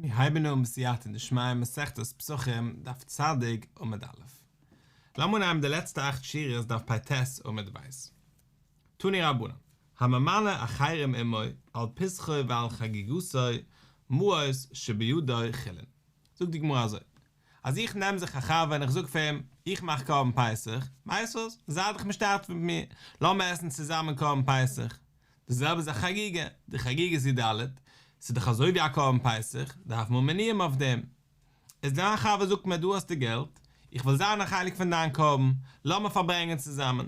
מיר הייבן אן בסייעתא דשמיא מסכת פסחים דף צדיק עמוד א'. לאמיר אנהייבן די לעצטע אכט שורות דף פ"ט עמוד ב'. תנו רבנן, הממנה אחרים עמו על פסחו ועל חגיגתו מעות שבידו חולין. זאגט די גמרא אזוי, אז איך נעם זיך א חבר און איך זאג פאר אים, איך מאך קרבן פסח, ווייסט וואס, זיי דיך משתתף מיט מיר, לאמיר עסן צוזאמען קרבן פסח. די זעלבע איז א חגיגה, די חגיגה איז י"ד, ס'איז דאך אזוי ווי א קרבן פסח, דארף מען מנויים אויף דעם. איז דיין חבר זאגט מיר דא האסטו געלט, איך וויל זיין א חלק פון דיין קרבן, לאמיר פארברענגען צוזאמען.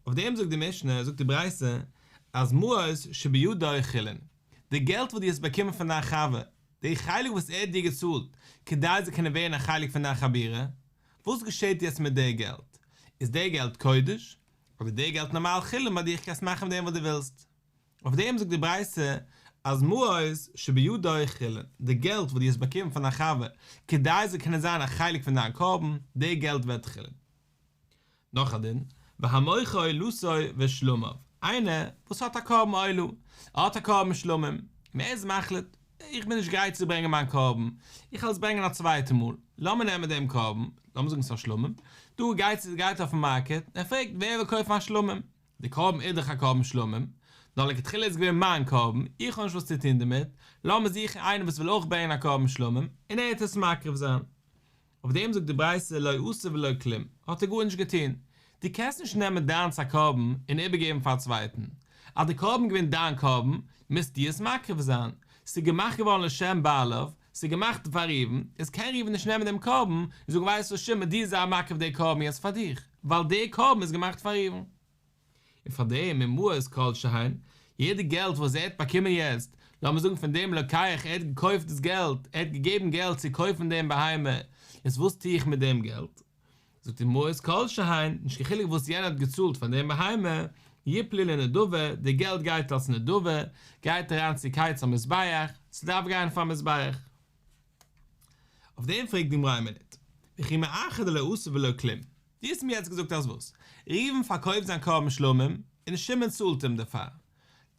אויף דעם זאגט די משנה, זאגט די ברייתא, אז מעות שבידו חולין, די געלט וואס דו האסט באקומען פון דיין חבר, די חלק וואס ער האט דיר געצאלט כדי זאל קענען ווערן א חלק פון דיין חבורה, וואס געשעט יעצט מיט די געלט? איז די געלט קודש? אדער די געלט נארמאל חולין ביי דיך קענסט מאכן מיט דעם וואס דו ווילסט. אויף דעם זאגט די ברייתא אז מעות שבידו חולין, די געלט וואס דו האסט באקומען פון דיין חבר כדי זאל קענען זיין א חלק פון דיין קרבן, די געלט ווערט חולין. נאך א דין, והמוכר עולתו ושלמיו, איינער וואס האט א קרבן עולה, ער האט א קרבן שלמים, און ער איז מחליט, איך בין נישט גרייט צו ברענגען מיין קרבן, איך וועל עס ברענגען א צווייטע מאל, לאמיר נעמען דעם קרבן, לאמיר זאגן ס'איז א שלמים, דא גייט גייט אויפן מארקעט, און ער פרעגט ווער וויל קויפן א שלמים, די קרבן איז דאך א קרבן שלמים, נאר לכתחילה איז געווען מיין קרבן, איך האב נישט וואס צו טון דערמיט, לאמיר זוכן איינעם וואס וויל אויך ברענגען א קרבן שלמים, און ער וועט עס מקריב זיין. אויף דעם זאגט די ברייתא לא עשה ולא כלום, האט ער גארנישט געטון. דו קענסט נישט נעמען דיינס א קרבן און איבערגעבן פאר א צווייטן. אז די קרבן איז געווען דיין קרבן, מוזטו עס מקריב זיין. ס'איז געמאכט געווארן לשם בעליו, ס'איז געמאכט פאר ראובן, איז קען ראובן נישט נעמען דעם קרבן און זאגן ווייסט וואס שמעון דו זיי מקריב די קרבן יעצט פאר דיך, ווייל די קרבן איז געמאכט פאר ראובן. און פאר דעם ומעות כל שהן, יעדע געלט וואס ער האט באקומען יעצט, לאמיר זאגן פון דעם לוקח, ער האט געקויפט דאס געלט, ער האט געגעבן געלט צו קויפן דעם בהמה, איז וואס טו איך מיט דעם געלט? זאגט ער מעות כל שהן, נישט קיין חילוק וואס יענער האט געצאלט פאר דעם בהמה, יפלו לנדבה, די געלט גייט אלס נדבה, גייט אריין צו קיץ המזבח, ס'דארף גיין פאר מזבח. אויף דעם פרעגט די גמרא איין מינוט, וכי מאחר דלא עשה ולא כלום, דו האסט מיר יעצט געזאגט אז וואס? ראובן פארקויפט זיין קרבן שלמים און שמעון צאלט אים דערפאר,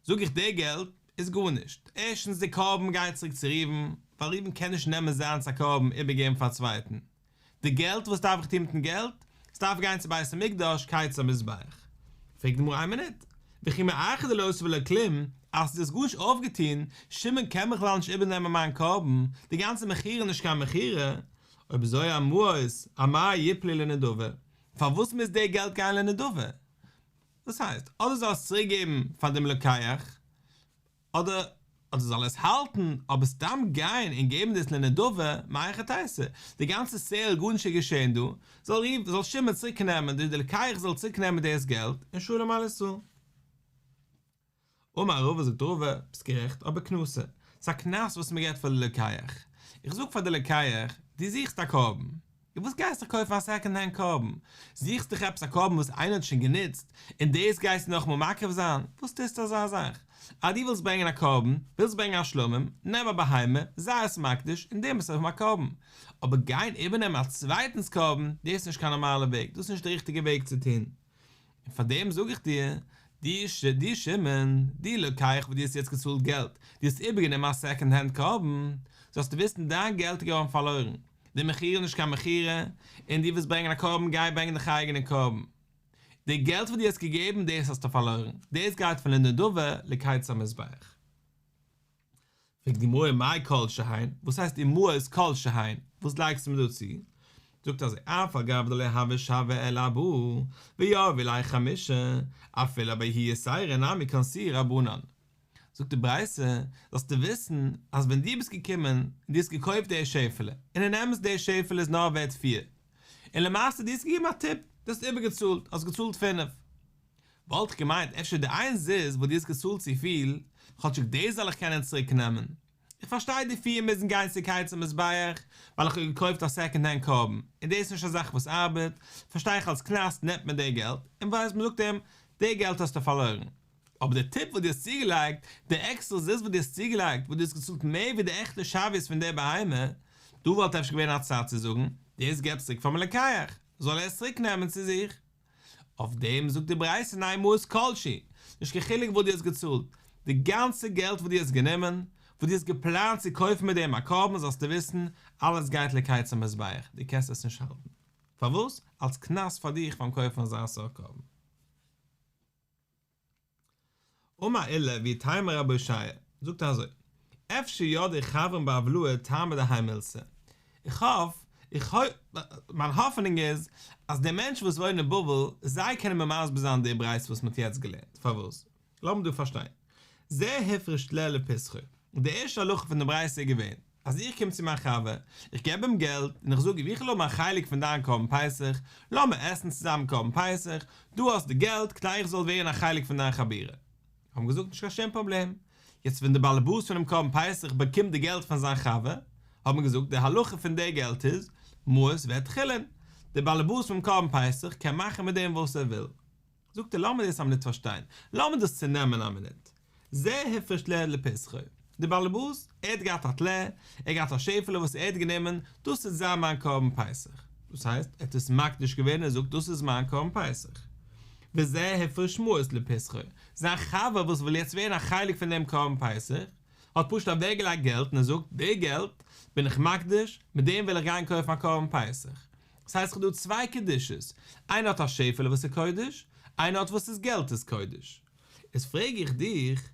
זאג איך די געלט איז גארנישט, ערשטנס די קרבן גייט צוריק צו ראובן, ווייל ראובן קען נישט נעמען זיינס א קרבן איבערגעבן פאר א צווייטן, די געלט וואס דארף איך טון מיטן געלט? ס'דארף גיין צו בית המקדש קיץ המזבח. פרעגט די גמרא איין מינוט, וכי מאחר דלא עשה ולא כלום, אז דו האסט גארנישט אויפגעטון, שמעון קען בכלל נישט איבערנעמען מיין קרבן, די גאנצע מכירה איז נישט קיין מכירה, אויב אזוי אמעות אמאי יפלו לנדבה, פארוואס מוז די געלט גיין לנדבה? דאס הייסט, אדער זאל עס צוריק געבן פאר דעם לוקח, אדער אדער זאל ער עס האלטן, אבער סתם גיין און געבן דאס לנדבה, מהיכי תיתי, די גאנצע סעיל גארנישט איז געשען דא, זאל ראובן, זאל שמעון צוריק נעמען, די לוקח זאל צוריק נעמען דאס געלט, און שלום על ישראל. אמר רבא זאגט רבא, ביסט גערעכט, אבער קנסא, ס'איז א קנס וואס מ'געבט פאר די לוקח, איך זאג פאר די לוקח, דו זוכסט א קרבן, און וואס גייסטו קויפן א סעקאנד הענד קרבן? זוכסט דיך עפעס א קרבן וואס איינער האט שוין גענוצט, און דאס גייסטו נאכאמאל מקריב זיין? וואס טוסטו אזא זאך? אז דו ווילסט ברענגען א קרבן, ווילסט ברענגען א שלמים, נעם א בהמה, זיי עס מקדיש, און דעם וועסטו האבן א קרבן. אבער גיין איבערנעמען א צווייטנס קרבן, דאס איז נישט קיין נארמאלע וועג, דאס איז נישט די ריכטיגע וועג צו טון. און פאר דעם זאג איך דיר, דו שמעון, דו לוקח וואס דו האסט יעצט געצאלט געלט, דו האסט איבערגענומען א סעקאנד הענד קרבן, זאלסטו וויסן דיין געלט איז געווארן פארלוירן, די מכירה איז נישט קיין מכירה, און דו ווילסט ברענגען א קרבן גיי ברענג דיך אייגענע קרבן. די געלט וואס דו האסט געגעבן דאס האסטו פארלוירן, דאס גייט פון לנדבה לקיץ המזבח. פרעגט די גמרא מאי כל שהן, וואס הייסט ומעות כל שהן, וואס לייגסטו מיר דא צו? זאגט אזוי אף על גב דלא הוה שויא אלא ארבעה, ויהבו ליה חמשה, אפילו בההיא יתירא נמי קנסוהו רבנן. זאגט די ברייתא, זאלסטו וויסן אז ווען דו ביסט געקומען און דו האסט געקויפט די שעפעלע, און אין אמת די שעפעלע איז נאר ווערט פיר, און למעשה דו האסט געגעבן א טיפ, דו האסט איבערגעצאלט, האסט געצאלט פינף, וואלט איך געמיינט אפשר די איין זוז וואס דו האסט געצאלט צופיל, כאטשיג דאס זאל איך קענען צוריק נעמען. איך פארשטיי די פיר מוזן גיין צו קיץ המזבח, ווייל איך האב געקויפט א סעקאנד הענד קרבן, און דאס איז נישט א זאך וואס ארבעט, פארשטיי איך אלס קנס נעמט מען די געלט, און ווייסט מען זאגט אים, די געלט האסטו פארלוירן. אבער די טיפ וואס דו האסט צוגעלייגט, די עקסטערע זוז וואס דו האסט צוגעלייגט, וואס דו האסט געצאלט מער ווי די עכטע שוויות פון די בהמה, דא וואלט אפשר געווען א צד צו זאגן, דאס געב צוריק פארן לוקח, זאל ער עס צוריק נעמען צו זיך. אויף דעם זאגט די ברייתא ניין מעות כל שהוא, נישט קיין חילוק וואס דו האסט געצאלט, די גאנצע געלט וואס דו האסט גענומען, וואס דו האסט געפלאנט צו קויפן מיט דעם א קרבן זאלסטו וויסן, אלעס גייט לקיץ המזבח, דו קענסט עס נישט האלטן. פארוואס? אלס קנס פאר דיך פארן קויפן אזא סארט קרבן. אמר עולא ואיתימא רבי אושעיא, זאגט ער אזוי, אפשר ידעי חברין בבלאי טעמא דהאי מילתא, איך האף, איך מיין האפענונג איז, אז די מענטשן וואס וואוינען אין בבל, זיי קענען מיר מסביר זיין די ברייתא וואס מען האט יעצט געלערנט, פארוואס? לאמיר דא פארשטיין. זה הפריש טלה לפסחו, די ערשטע הלכה פון די ברייתא איז געווען, אז איך קום צו מיין חבר, איך געב אים געלט, און איך זאג אים איך וויל האבן א חלק פון דיין קרבן פסח, לאמיר עסן צוזאמען קרבן פסח, דא האסט די געלט, כדי איך זאל ווערן א חלק פון דיין חבורה. האבן געזאגט נישט קיין שום פראבלעם. יעצט ווען דער באלעבאס פונעם קרבן פסח באקומט די געלט פון זיין חבר, האט מען געזאגט די הלכה פון די געלט איז, מעות ווערט חולין, דער באלעבאס פונעם קרבן פסח קען מאכן מיט דעם וואס ער וויל. זאגט ער לאמיר דאס א מינוט פארשטיין, לאמיר דאס צונעמען א מינוט, זה הפריש טלה לפסחו, דער באלעבאס, ער האט געהאט א טלה, ער האט געהאט א שעפעלע וואס ער האט גענומען, דאס וועט זיין מיין קרבן פסח, דאס הייסט, ער האט עס מקדיש געווען, ער זאגט דאס איז מיין קרבן פסח. וזה הפריש מעות לפסחו, זיין חבר וואס וויל יעצט ווערן א חלק פון דעם קרבן פסח, האט פשוט אוועקגעלייגט געלט און ער זאגט, די געלט בין איך מקדיש, מיט דעם וויל איך גיין קויפן א קרבן פסח. דאס הייסט כ'האב דא צוויי קדושות, איינער האט א שעפעלע וואס איז קודש, איינער האט וואס איז געלט איז קודש. איז פרעג איך דיך,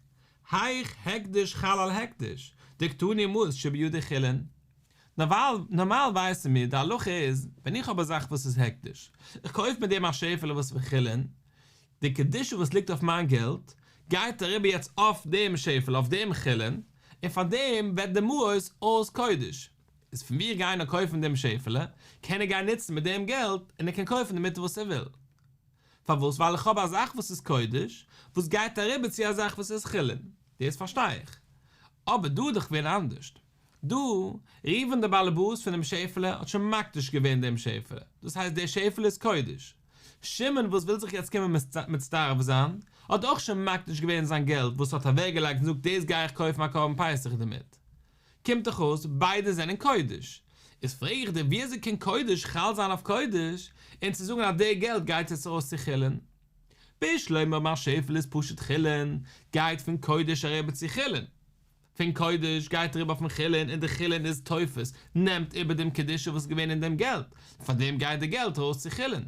היאך הקדש חל על הקדש, דקתני מעות שבידו חולין. נארמאל ווייסן מיר, די הלכה איז, ווען איך האב א זאך וואס איז הקדש, איך קויף מיט דעם א שעפעלע וואס איז חולין, די קדושה וואס ליגט אויף מיין געלט, גייט אריבער יעצט אויף דעם שעפעלע, אויף דעם חולין, און פאר דעם ווערט די מעות אויס קודש. איז פון ווי איך גיי נאר קויפן דעם שעפעלע, קען ער גיין נוצן מיט דעם געלט, און ער קען קויפן דערמיט וואס ער וויל. פארוואס? ווייל איך האב א זאך וואס איז קודש, וואס גייט אריבער צו א זאך וואס איז חולין. דאס פארשטיי איך. אבער דא איז דאך געווען אנדערשט. דא, ראובן דער באלעבאס פון דעם שעפעלע האט שוין מקדיש געווען דעם שעפעלע, דאס הייסט דער שעפעלע איז קודש. שמעון וואס וויל זיך יעצט קומען מצטרף זיין, האט אויך שוין מקדיש געווען זיין געלט וואס ער האט אוועקגעלייגט און זאגט דאס גיי איך קויפן א קרבן פסח דערמיט. קומט דאך אויס ביידע זענען קודש. איז פרעג איך דיר ווי אזוי קען קודש חל זיין אויף קודש, און צו זאגן אז די געלט גייט יעצט ארויס צו חולין? בשלמא מיין שעפעלע איז פשוט חולין, גייט פון קודש אריבער צו חולין. פון קודש גייט אריבער אויפן חולין און די חולין איז תופס, נעמט איבער דעם קדושה וואס איז געווען אין דעם געלט, פאר דעם גייט די געלט ארויס צו חולין.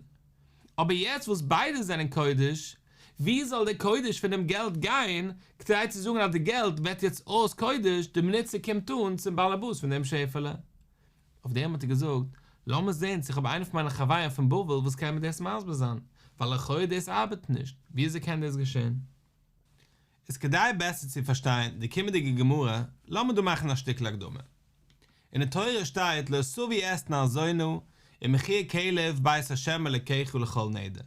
אבער יעצט וואס ביידע זענען קודש, ווי זאל די קודש פון דעם געלט גיין, כדי צו זאגן אז די געלט ווערט יעצט אויס קודש די מינוט ס'קומט אן צום באלעבאס פון דעם שעפעלע? אויף דעם האט ער געזאגט, לאמיר זען צו איך האב איינער פון מיינע חברים פון בבל וואס קען מיר דאס מסביר זיין, ווייל לכאורה דאס ארבעט נישט, וויאזוי קען דאס געשען? איז כדי בעסער צו פארשטיין די קומענדיגע גמרא, לאמיר דא מאכן א שטיקל הקדמה. אין די תורה שטייט לא תביא אתנן זונה ומחיר כלב בית ה' אלקיך לכל נדר.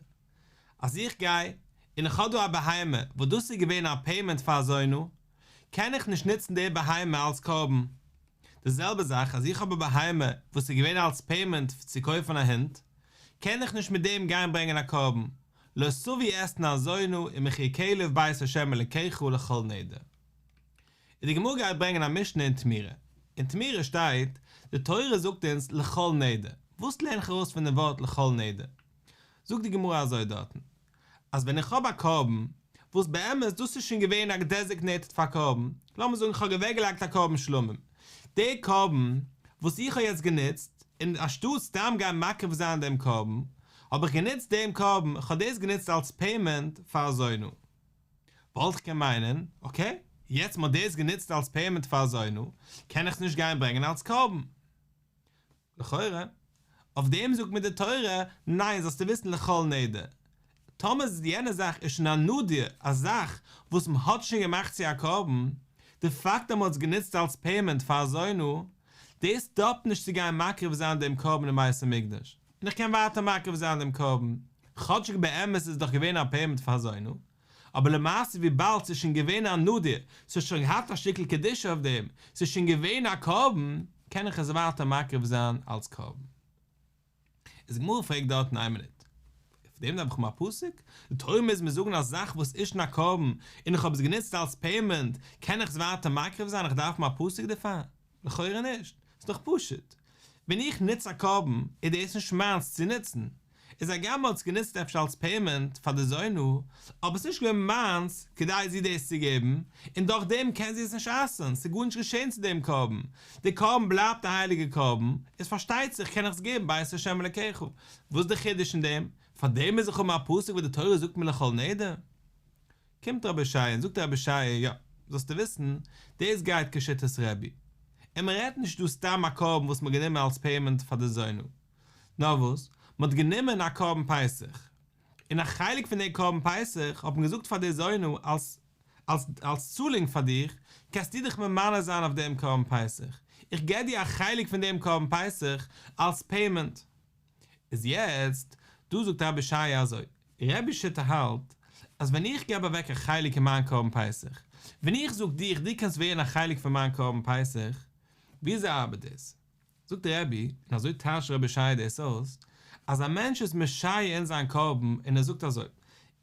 אז איך גיי און איך האב דא א בהמה וואס דאס איז געווען א פעימענט פאר א זונה, קען איך נישט נוצן די בהמה אלס קרבן. די זעלבע זאך אז איך האב א בהמה וואס איז געווען אלס פעימענט צו קויפן א הונט, קען איך נישט מיט דעם גיין ברענגען א קרבן. לא תביא אתנן זונה ומחיר כלב בית ה' אלקיך לכל נדר. און די גמרא גייט ברענגען א משנה אין תמורה, אין תמורה שטייט, די תורה זאגט אונז לכל נדר, וואס לערן איך ארויס פון דעם ווארט לכל נדר? זאגט די גמרא אזוי דארטן, אז ווען איך האב א קרבן, וואס באמת דאס איז שוין געווען א דעזיגנעיטעד פאר קרבן, לאמיר זאגן איך האב אוועקגעלייגט א קרבן שלמים, די קרבן וואס איך האב יעצט גענוצט, און אנשטאט סתם גיין מקריב זיין דעם קרבן, האב איך גענוצט דעם קרבן, איך האב דאס גענוצט אלס פעימענט פאר א זונה. וואלט איך קען מיינען, אקעי, יעצט מ'האט דאס גענוצט אלס פעימענט פאר א זונה, קען איך עס נישט גיין ברענגען אלס קרבן. לכאורה, אויף דעם זאגט מיר די תורה, ניין זאלסטו וויסן לכל נדר, טאמער יענע זאך איז שוין א נדור, א זאך וואס מ'האט שוין געמאכט צו א קרבן, די פאקט אז מ'האט עס גענוצט אלס פעימענט פאר א זונה, דאס סטאפט נישט צו גיין מקריב זיין דעם קרבן אין בית המקדש, און איך קען ווייטער מקריב זיין דעם קרבן, כאטשיג באמת איז עס דאך געווען א פעימענט פאר א זונה, אבער למעשה וויבאלד ס'איז שוין געווען א נדור, ס'האט שוין געהאט א שטיקל קדושה אויף דעם, ס'איז שוין געווען א קרבן, קען איך עס ווייטער מקריב זיין אלס קרבן. איז די גמרא פרעגט דארטן איין מינוט, אויף דעם דארף איך האבן א פסוק? די תורה מוז מיר זאגן א זאך וואס איז שוין א קרבן און איך האב עס גענוצט אלס פעימענט, קען איך עס ווייטער מקריב זיין, איך דארף האבן א פסוק דערפאר? לכאורה נישט, ס'איז דאך פשוט, ווען איך נוץ א קרבן איז דאס נישט מיינס צו נוצן. איז הגם מ'האט עס גענוצט אפשר אלס פעימענט פאר די זונה, אבער עס איז נישט געווען מיינס כדי זי דאס צו געבן, און דורך דעם קען זי עס נישט אסר'ן, ס'איז גארנישט געשען צו דעם קרבן, די קרבן בלייבט א הייליגע קרבן, איז פארשטייט זיך קען איך עס געבן בית השם אלקיך. וואס איז די חידוש אין דעם? פאר דעם מוז איך האבן א פסוק וואס די תורה זאגט מיר לכל נדר? קומט רבי אושעיא און זאגט רבי אושעיא, יא, זאלסטו וויסן, דאס גייט כשיטת רבי, און מען רעדט נישט דא סתם א קרבן וואס מען האט גענומען אלס פעימענט פאר די זונה, נאר וואס, מען האט גענומען א קרבן פסח, און א חלק פון די קרבן פסח האט מען געזאגט פאר די זונה אלס אלס אלס צאלונג פאר דיך, קענסטו דיך ממנה זיין אויף דעם קרבן פסח, איך געב דיר א חלק פון דעם קרבן פסח אלס פעימענט. איז יעצט, דא זאגט רבי אושעיא אזוי, רבי'ס שיטה האלט, אז ווען איך געב אוועק א חלק אין מיין קרבן פסח, ווען איך זאג דיך דו קענסט ווערן א חלק פון מיין קרבן פסח, וויאזוי ארבעט דאס? זאגט רבי, און אזוי טייטשט רבי אושעיא דאס אויס, אז א מענטש איז משייר אין זיין קרבן און ער זאגט אזוי,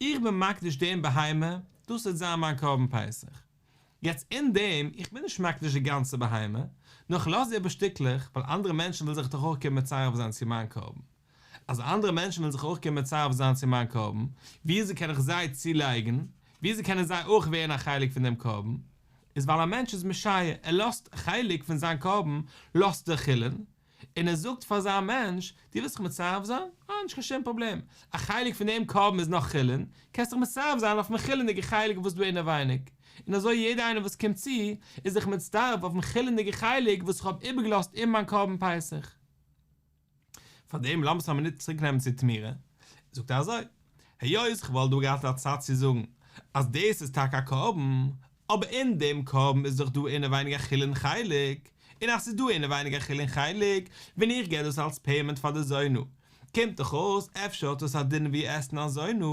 איך בין מקדיש דעם בהמה, דאס וועט זיין מיין קרבן פסח. יעצט אין דעם, איך בין נישט מקדיש די גאנצע בהמה, נאר כ'לאז איבער שטיקלעך, ווייל אנדערע מענטשן ווילן זיך דאך אויך קומען מצרף זיין צו מיין קרבן. אז אנדערע מענטשן ווילן זיך אויך קומען מצרף זיין צו מיין קרבן, וויאזוי קען איך זיי צולייגן? וויאזוי קענען זיי אויך ווערן א חלק פון דעם קרבן? איז ווייל א מענטש איז משייר, ער לאזט חלק פון זיין קרבן לאזט ער חולין, און ער זאגט פאר אזא מענטש, דו ווילסט זיך מצרף זיין? אה, נישט קיין שום פראבלעם, א חלק פון דעם קרבן איז נאך חולין, קענסט זיך מצרף זיין אויפן חולין'דיגע חלק וואס איז דא אינעווייניג, און אזוי יעדער איינער וואס קומט צו, איז זיך מצטרף אויפן חולין'דיגע חלק וואס איך האב איבערגעלאזט אין מיין קרבן פסח. פאר דעם לאמיר עס א מינוט צוריק נעמען צו תמורה, זאגט ער אזוי, היות כ'וואלט דא געהאט א צד צו זאגן אז דאס איז טאקע א קרבן, אבער אין דעם קרבן איז דאך דא אינעווייניג א חולין חלק, און אז ס'איז דא אינעווייניג א חולין חלק, ווען איך געב דאס אלס פעימענט פאר די זונה, קומט דאך אויס אפשר האט עס א דין ווי אתנן זונה,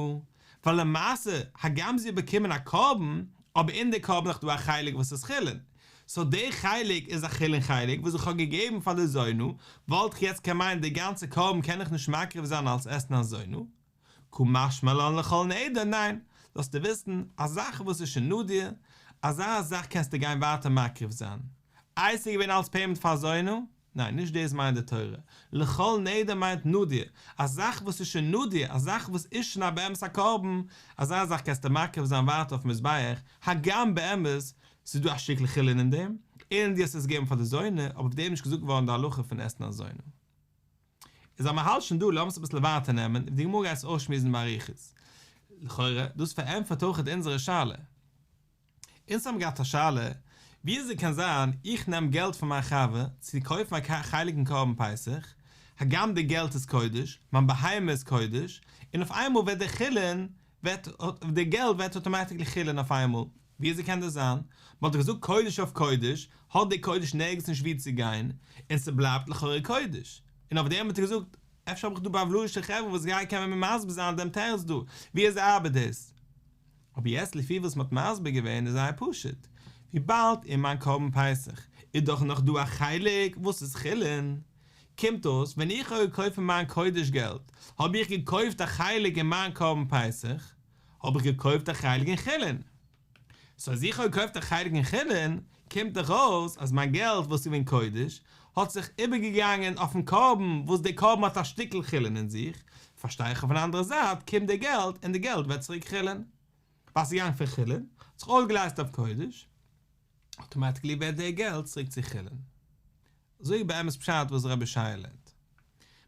ווייל למעשה הגם זי האט באקומען א קרבן, אבער אין די קרבן איז דאך דא א חלק וואס איז חולין, סאו די חלק איז א חולין חלק וואס איך האב געגעבן פאר די זונה, וואלט איך יעצט קען מיינען די גאנצע קרבן קען איך נישט מקריב זיין אלס אתנן זונה, קא משמע לן לכל נדר, ניין, זאלסטו וויסן, א זאך וואס איז שוין נדור, אזא זאך קענסטו גיין ווייטער מקריב זיין. איי ס'איז געווען אלס פעימענט פאר זונה? ניין, נישט דאס מיינט די תורה. לכל נדר מיינט נדור, א זאך וואס איז שוין נדור, א זאך וואס איז שוין א באמת א קרבן, אזא זאך קענסטו מקריב זיין ווייטער אויפן מזבח, הגם באמת ס'איז דא א שטיקל חולין אין דעם, און דו האסט עס געגעבן פאר די זונה, אבער אויף דעם איז נישט געזאגט געווארן די הלכה פון אתנן זונה. איז אז מ'האלט שוין דא, לאמיר עס אביסל ווייטער נעמען, די גמרא גייט עס אויסשמועסן באריכות. לכאורה, דאס פארענטפערט אויך אונזערע שאלה. אונז האבן געהאט א שאלה, וויאזוי קען זיין איך נעם געלט פון מיין חבר צו קויפן א חלק אין קרבן פסח, הגם די געלט איז קודש, מיין בהמה איז קודש, און אויף איינמאל ווערט די חולין, ווערט די געלט ווערט אויטאמאטיקלי חולין אויף איינמאל, וויאזוי קען דאס זיין? מען האט דאך געזאגט קודש אויף קודש, האט די קודש נערגעץ נישט וואו צו גיין, און ס'בלייבט לכאורה קודש. און אויף דעם האט ער געזאגט, אפשר האב איך דא בבלאישע חברה וואס גייען קענען מיר מסביר זיין דעם תירוץ דא, וויאזוי ארבעט דאס? אבער יעצט לפי וואס מ'האט מסביר געווען איז זייער פשוט, וויבאלד אין מיין קרבן פסח איז דאך נאך דא א חלק וואס איז חולין, קומט אויס ווען איך האב געקויפט פון מיין קודש געלט האב איך געקויפט א חלק אין מיין קרבן פסח, האב איך געקויפט א חלק אין חולין. סאו אז איך האב געקויפט א חלק אין חולין, קומט דאך אויס אז מיין געלט וואס איז געווען קודש, האט זיך איבערגעגאנגען אויפן קרבן וואס דער קרבן האט א שטיקל חולין אין זיך, פארשטיי איך אויפן אנדערע זייט קומט די געלט און די געלט ווערט צוריק חולין. ווייל ס'איז געגאנגען פון חולין, האט זיך אויסגעלייזט אויף קודש, אויטאמאטיקלי ווערט די געלט צוריק צו חולין. אזוי איז באמת פשט וואס רבי אושעיא לערנט.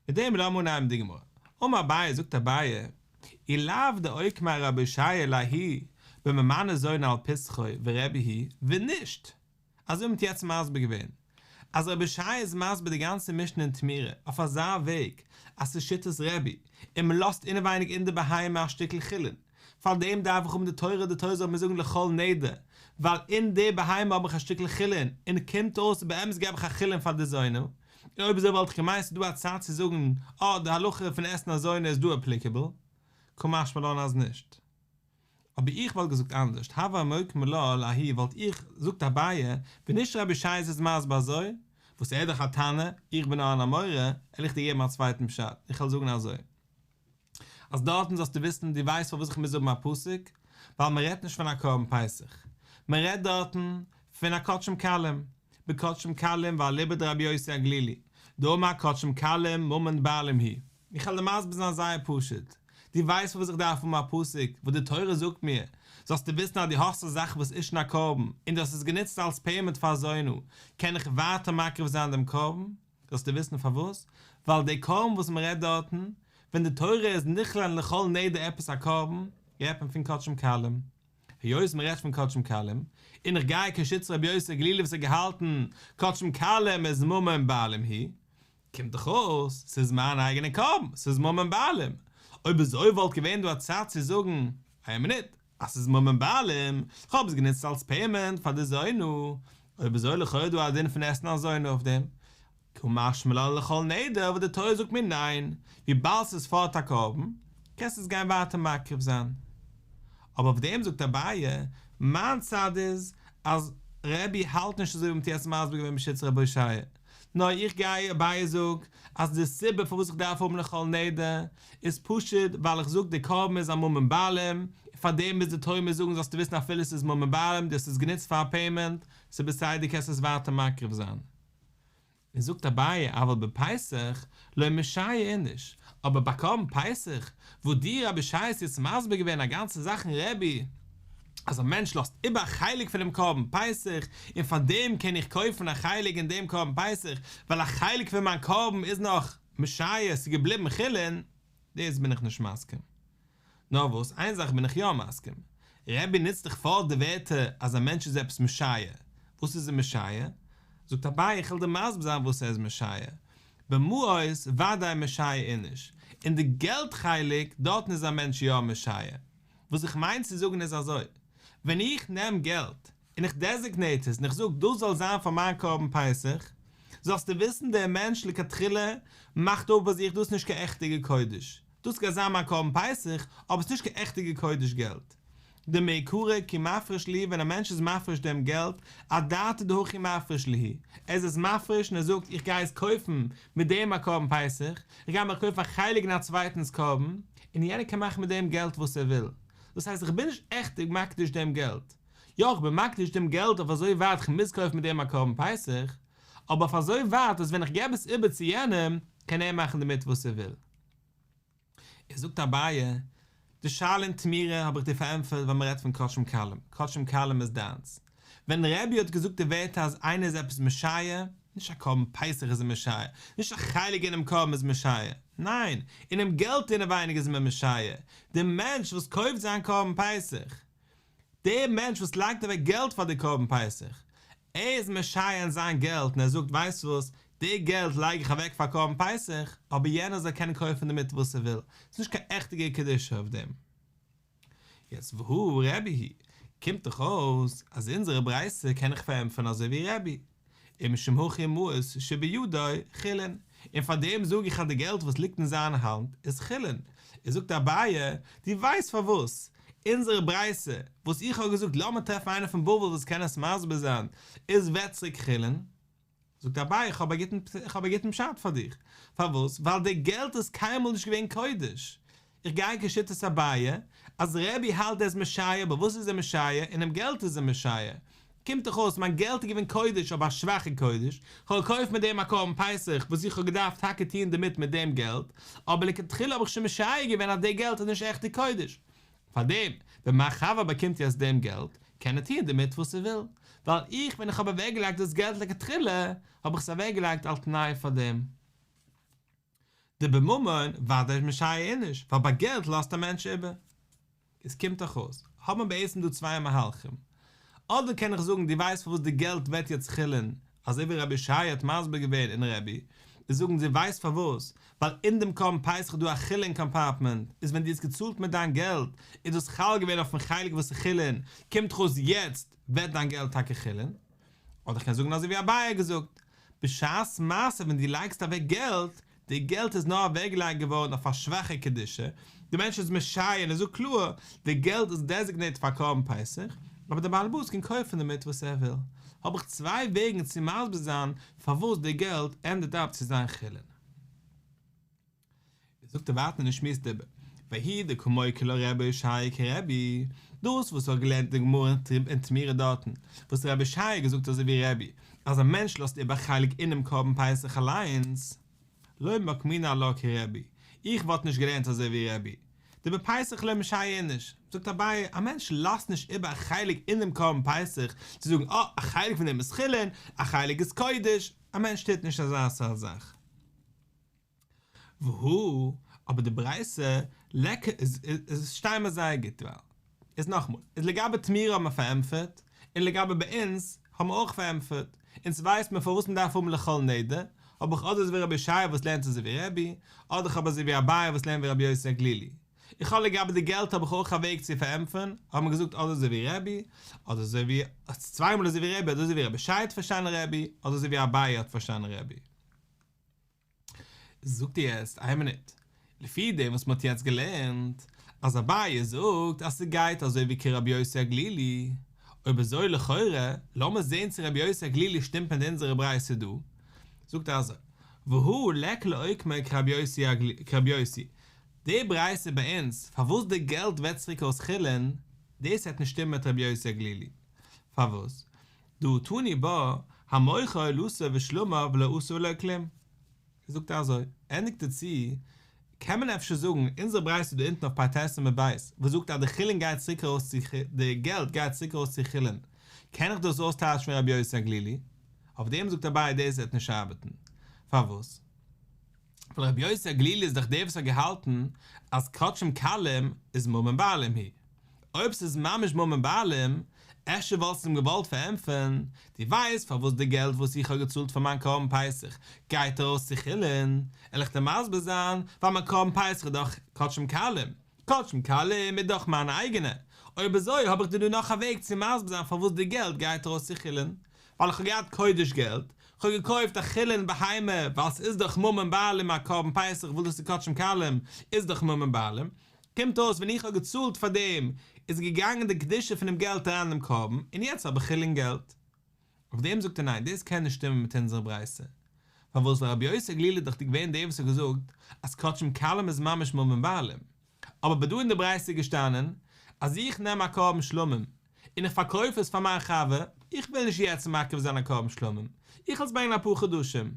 מיט דעם לאמיר אנהייבן די גמרא. אמר אביי, זאגט אביי, אי לאו דאוקמיה רבי אושעיא לההיא בממנה זונה על פסחו ורבי היא, ווען נישט, אזוי ווי מ'האט יעצט מסביר געווען, אז רבי אושעיא איז מסביר די גאנצע משנה אין תמורה אויף אזא וועג אז ס'איז שיטת רבי און מ'לאזט אינעווייניג אין די בהמה א שטיקל חולין, פאר דעם דארף איך האבן די תורה, די תורה זאל מיר זאגן לכל נדר, ווייל אין די בהמה האב איך א שטיקל חולין, און קומט אויס באמת געב איך א חולין פאר די זונה, און אויב אזוי וואלט איך געמיינט ס'איז דא א צד צו זאגן אה די הלכה פון אתנן זונה איז דא אפליקעבל, קא משמע לן אז נישט. אבער איך וואלט געזאגט אנדערשט, הוה מוקמי לה לההיא וואלט איך, זאגט אביי, ווען נישט רבי אושעיא איז עס מסביר אזוי, וואס ער איז דאך א תנא, איך בין נאר אן אמורא, וועל איך דיר געבן א צווייטן פשט, איך וועל זאגן אזוי. אז דארטן זאלסטו וויסן, דו ווייסט פארוואס איך מוז האבן א פסוק? ווייל מען רעדט נישט פון א קרבן פסח, מען רעדט דארטן פון א קדשים קלים, בקדשים קלים ואליבא דרבי יוסי הגלילי, דאמר קדשים קלים ממון בעלים הוא. איך וועל דיר מסביר זיין זייער פשוט, דו ווייסט פארוואס איך דארף האבן א פסוק וואס די תורה זאגט מיר, זאלסטו וויסן אז דו האסט א זאך וואס איז שוין א קרבן, און דו האסט עס גענוצט אלס פעימענט פאר א זונה, קען איך ווייטער מקריב זיין דעם קרבן? זאלסטו וויסן פארוואס, ווייל דער קרבן וואס מען רעדט דארטן, ווען די תורה איז נכלל לכל נדר עפעס א קרבן, רעדט מען פון קדשים קלים. היות מען רעדט פון קדשים קלים, און איך גיי כשיטת רבי יוסי הגלילי וואס האט געהאלטן קדשים קלים איז ממון בעלים הוא, קומט דאך אויס ס'איז מיין אייגענע קרבן, ס'איז ממון בעלים. אויב אזוי וואלט געווען דא א צד צו זאגן, איין מינוט, אז ס'איז ממון בעלים, כ'האב עס גענוצט אלס פעימענט פאר די זונה, אויב אזוי לכאו' דא א דין פון אתנן זונה אויף דעם, קא משמע לן לכל נדר וואס די תורה זאגט מיר ניין, וויבאלד ס'איז פארט א קרבן, קענסטו עס גיין ווייטער מקריב זיין. אבער אויף דעם זאגט אביי, מיין צד איז אז רבי האלט נישט אזוי ווי מ'האט יעצט מסביר געווען בשיטת רבי אושעיא, נאר איך גיי אביי זאגט אז די סיבה פארוואס איך דארף האבן לכל נדר איז פשוט ווייל איך זאג די קרבן איז א ממון בעלים, און פארדעם מוז די תורה מיר זאגן זאלסטו וויסן אפילו ס'איז ממון בעלים דו האסט עס גענוצט פאר א פעימענט, ס'איז בסדר קענסט עס ווייטער מקריב זיין. און זאגט אביי אבל בפסח לא משייר איניש, אבער ביי קרבן פסח וואס דו רבי אושעיא האסט יעצט מסביר געווען א גאנצע זאך אין רבי אז א מענטש לאזט איבער א חלק פונעם קרבן פסח און פאר דעם קען איך קויפן א חלק אין דעם קרבן פסח ווייל א חלק פון מיין קרבן איז נאך משייר ס'איז געבליבן חולין, דאס בין איך נישט מסכים. נאר וואס, איין זאך בין איך יא מסכים, רבי נוצט דאך פארט די ווערטער אז א מענטש איז עפעס משייר, וואס איז ער משייר? זאגט אביי איך וועל דיר מסביר זיין וואס ער איז משייר, במעות ודאי משייר איניש, אין די געלט חלק דארטן איז א מענטש יא משייר, וואס איך מיין צו זאגן איז אזוי, ווען איך נעם געלט און איך דעזיגנעיט עס און איך זאג דאס זאל זיין פאר מיין קרבן פסח, זאלסטו וויסן דער מענטש לכתחילה מאכט אפ ביי זיך דאס איז נישט קיין עכטיגע קודש, דאס גייט זיין מיין קרבן פסח, אבער עס איז נישט קיין עכטיגע קודש געלט. דמעיקרא כי מפריש להו ווען א מענטש איז מפריש דעם געלט, אדעתא דהכי מפריש להו, ער איז עס מפריש און ער זאגט איך גיי עס קויפן מיט דעם א קרבן פסח, איך גיי מיך קויפן א חלק אין א צווייטנס קרבן, און יענער קען מאכן מיט דעם געלט וואס ער וויל. דאס הייסט איך בין נישט עכטיג מקדיש דעם געלט. יא איך בין מקדיש דעם געלט אויף אזוי ווייט איך מוז קויפן מיט דעם א קרבן פסח, אבער אויף אזוי ווייט אז ווען איך געב עס איבער צו יענעם קען ער מאכן דערמיט וואס ער וויל. איז זאגט אביי, די שאלה אין תמורה האב איך דיר פארענטפערט ווייל מען רעדט פון קדשים קלים, קדשים קלים איז דיינס. ווען רבי האט געזאגט די ווערטער אז איינער איז עפעס משייר, נישט א קרבן פסח איז ער משייר, נישט א חלק אינעם קרבן איז משייר, ניין, אינעם געלט אינעווייניג איז מען משייר, דער מענטש וואס קויפט זיין קרבן פסח, דער מענטש וואס לייגט אוועק געלט פאר די קרבן פסח, ער איז משייר אין זיין געלט און ער זאגט ווייסט וואס, די געלט לייג איך אוועק פאר קרבן פסח, אבער יענער זאל קענען קויפן דערמיט וואס ער וויל, ס'איז נישט קיין עכטיגע קדושה אויף דעם. יעצט והא רבי היא, קומט דאך אויס אז אונזערע ברייתא קען איך פארענטפערן אזוי ווי רבי, ומשום הכי מעות שבידו חולין, און פאר דעם זאג איך אז די געלט וואס ליגט אין זיין האנט איז חולין, איז זאגט אביי, דו ווייסט פארוואס אונזערע ברייתא וואס איך האב געזאגט לאמיר טרעפן איינער פון בבל וואס קען עס מסביר זיין איז ווערט צוריק חולין, זאגט אביי איך האב א גוטן איך האב א גוטן פשט פאר דיך, פארוואס? ווייל די געלט איז קיינמאל נישט געווען קודש, איך גיי כשיטת אביי אז רבי האלט ער איז משייר אבער וואס איז ער משייר? אינעם געלט איז ער משייר, קומט דאך אויס מיין געלט איז געווען קודש אבער א שוואכע קודש, כ'האב געקויפט מיט דעם א קרבן פסח וואס איך האב געדארפט טאקע טוען דערמיט מיט דעם געלט, אבער לכתחילה האב איך שוין משייר געווען אז די געלט איז נישט עכטע קודש, פארדעם ווען מיין חבר באקומט יעצט דעם געלט קען ער טוען דערמיט וואס ער וויל, ווייל איך ווען איך האב אוועקגעלייגט דאס געלט לכתחילה האב איך עס אוועקגעלייגט על תנאי פאר דעם. דבממון ודאי משייר איניש, ווייל ביי געלט לאזט א מענטש איבער. עס קומט דאך אויס, האט מען בעצם דא צוויי מהלכים. אדער קען איך זאגן דו ווייסט פארוואס די געלט ווערט יעצט חולין, אזוי ווי רבי אושעיא האט מסביר געווען אין רבי, איז זאגן דו ווייסט פארוואס, ווייל אין דעם קרבן פסח איז דא א חולין קאמפארטמענט, איז ווען דו האסט געצאלט מיט דיין געלט, איז דאס חל געווען אויפן חלק וואס איז חולין, קומט דאך אויס יעצט ווערט דיין געלט טאקע חולין. אדער איך קען זאגן אזוי ווי אביי האט געזאגט, בשעת מעשה ווען דו לייגסט אוועק געלט, די געלט איז נאר אוועקגעלייגט געווארן אויף א שוואכע קדושה, די מענטש איז משייר און ער זאגט קלאר, די געלט איז דעזיגנעיטעד פאר קרבן פסח, אבער דער בעל הבית קען קויפן דערמיט וואס ער וויל. האב איך צוויי וועגן צו מסביר זיין פארוואס די געלט ענדעט אפ צו זיין חולין. זאגט ער ווייטער און שמועסט איבער, וההיא דקא מוקי לה רבי אושעיא כרבי, דאס וואס האט געלערנט די גמרא אין תמורה דארטן, וואס רבי אושעיא האט געזאגט אזוי ווי רבי, אז א מענטש לאזט איבער א חלק אינעם קרבן פסח אליינס, לא מוקמינן לה כרבי, איך וואלט נישט געלערנט אזוי ווי רבי, דבפסח לא משייר איניש, זאגט אביי, א מענטש לאזט נישט איבער א חלק אין דעם קרבן פסח צו זאגן אה, א חלק פון דעם איז חולין, א חלק איז קודש, א מענטש טוט נישט אזא סארט זאך. והא, אבער די ברייתא, ליכא, איז שטיי מיר זייער גוט ווייל, איז נאכמאל, איז לגבי תמורה האבן מיר פארענטפערט, און לגבי ביי אונז האבן מיר אויך פארענטפערט, אונז ווייסט מען פארוואס מען דארף האבן לכל נדר, האב איך אדער אזויווי רבי אושעיא וואס לערנט אזוי ווי רבי, אדער איך האב אזוי ווי אביי וואס לערנט ווי רבי יוסי הגלילי. איך האב לגבי די געלט האב איך אויך א וועג צו פארענטפערן, האבן מיר געזאגט אדער אזוי ווי רבי, אדער אזוי ווי, צוויי מאל אזוי ווי רבי, אדער אזוי ווי רבי אושעיא האט פארשטאנען רבי, אדער אזוי ווי אביי האט פארשטאנען רבי. זאגט ער יעצט, איין מינוט, לפי דעם וואס מ'האט יעצט געלערנט, אז אביי זאגט אז ס'גייט אזוי ווי כרבי יוסי הגלילי, אויב אזוי לכאורה, לאמיר זען צו רבי יוסי הגלילי שטימט מיט אונזערע ברייתא דא, זאגט ער אזוי, והא ליכא לאוקמיה כרבי יוסי, די ברייתא ביי אונז, פארוואס די געלט ווערט צוריק אויס חולין, דאס העט נישט שטימען מיט רבי יוסי הגלילי, פארוואס? דהא תני בה, המוכר עולתו ושלמיו לא עשה ולא כלום. זאגט ער אזוי, ענדיגט ער צו, קען מען אפשר זאגן, אונזער ברייתא דא אונטן אויף פ"ט עמוד ב', וואס זאגט אז די חולין גייט צוריק ארויס צו די געלט גייט צוריק ארויס צו חולין, קען איך דאס אויסטייטשן ווי רבי יוסי הגלילי? אויף דעם זאגט אביי דאס וועט נישט ארבעטן. פארוואס? ווייל רבי יוסי הגלילי איז דאך דער וואס האט געהאלטן אז קדשים קלים איז ממון בעלים הוא. אויב ס'איז ממש ממון בעלים, אפשר וואלסטו אים געוואלט פארענטפערן, דו ווייסט פארוואס די געלט וואס איך האב געצאלט פאר מיין קרבן פסח גייט ארויס צו חולין, על איך דיר מסביר זיין, ווייל מיין קרבן פסח איז דאך קדשים קלים, קדשים קלים איז דאך מיין אייגענע, אויב אזוי האב איך דיר דא נאך א וועג צו מסביר זיין פארוואס די געלט גייט ארויס צו חולין, ווייל איך האב געהאט קודש געלט, כ'האב געקויפט א חולין בהמה, ווייל ס'איז דאך ממון בעלים א קרבן פסח וואס דאס איז קדשים קלים, איז דאך ממון בעלים, קומט אויס ווען איך האב געצאלט פאר דעם איז געגאנגען די קדושה פונעם געלט אריין אינעם קרבן און יעצט האב איך חולין געלט. אויף דעם זאגט ער ניין דאס קען נישט שטימען מיט אונזערע ברייתא. פארוואס ווייל רבי יוסי הגלילי איז דאך געווען דער וואס האט געזאגט אז קדשים קלים איז ממש ממון בעלים. אבער ביי דא אין די ברייתא איז געשטאנען אז איך נעם א קרבן שלמים און איך פארקויף עס פאר מיין חבר, איך וויל נישט יעצט מקריב זיין א קרבן שלמים, איך וועל עס ברענגען אפאר חדשים.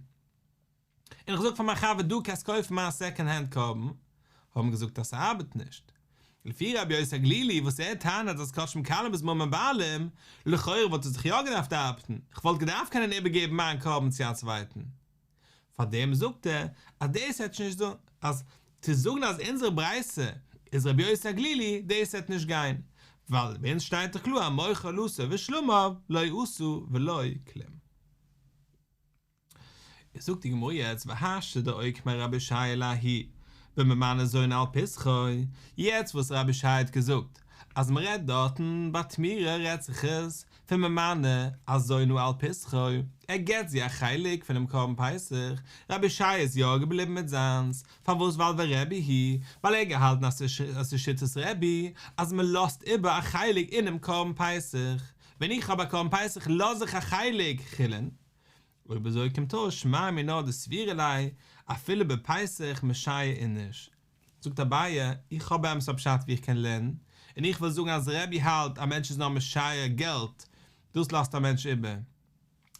און איך זאג פאר מיין חבר דו קענסט קויפן מיין סעקאנד הענד קרבן, האבן געזאגט אז ס'ארבעט נישט. לפי רבי יוסי הגלילי וואס ער טענה'ט אז קדשים קלים איז ממון בעלים, לכאורה וואלט עס דאך יא געדארפט ארבעטן, כ'וואלט געדארפט קענען איבערגעבן מיין קרבן צו א צווייטן. פארדעם זאגט ער אז דאס העט נישט זאגן אז צו זאגן אז אונזער ברייתא איז רבי יוסי הגלילי דאס העט נישט גיין, ווייל ביי אונז שטייט דאך קלאר המוכר עולתו ושלמיו לא עשה ולא כלום. זאגט די גמרא יעצט והשתא דאוקמה רבי אושעיא לההיא בממנה זונה על פסחו, יעצט וואס רבי אושעיא האט געזאגט אז מען רעדט דארטן ביי תמורה רעדט זיך עס פון ממנה א זונה על פסחו, ער געבט זי א חלק פונעם קרבן פסח, רבי אושעיא איז יא געבליבן מיט זיינס, פארוואס ווייל ורבי היא, ווייל ער האט געהאלטן אז ס'איז שיטת רבי אז מען לאזט איבער א חלק אינעם קרבן פסח, ווען איך האב א קרבן פסח לאז איך א חלק חולין, אויב אזוי קומט אויס שמע מינה דסבירא ליה אפילו בפסח משייר איניש. זאגט אביי, איך האב באמת א פשט ווי איך קען לערנען, און איך וויל זאגן אז רבי האלט א מענטש איז נאר משייר געלט, דאס לאזט א מענטש איבער,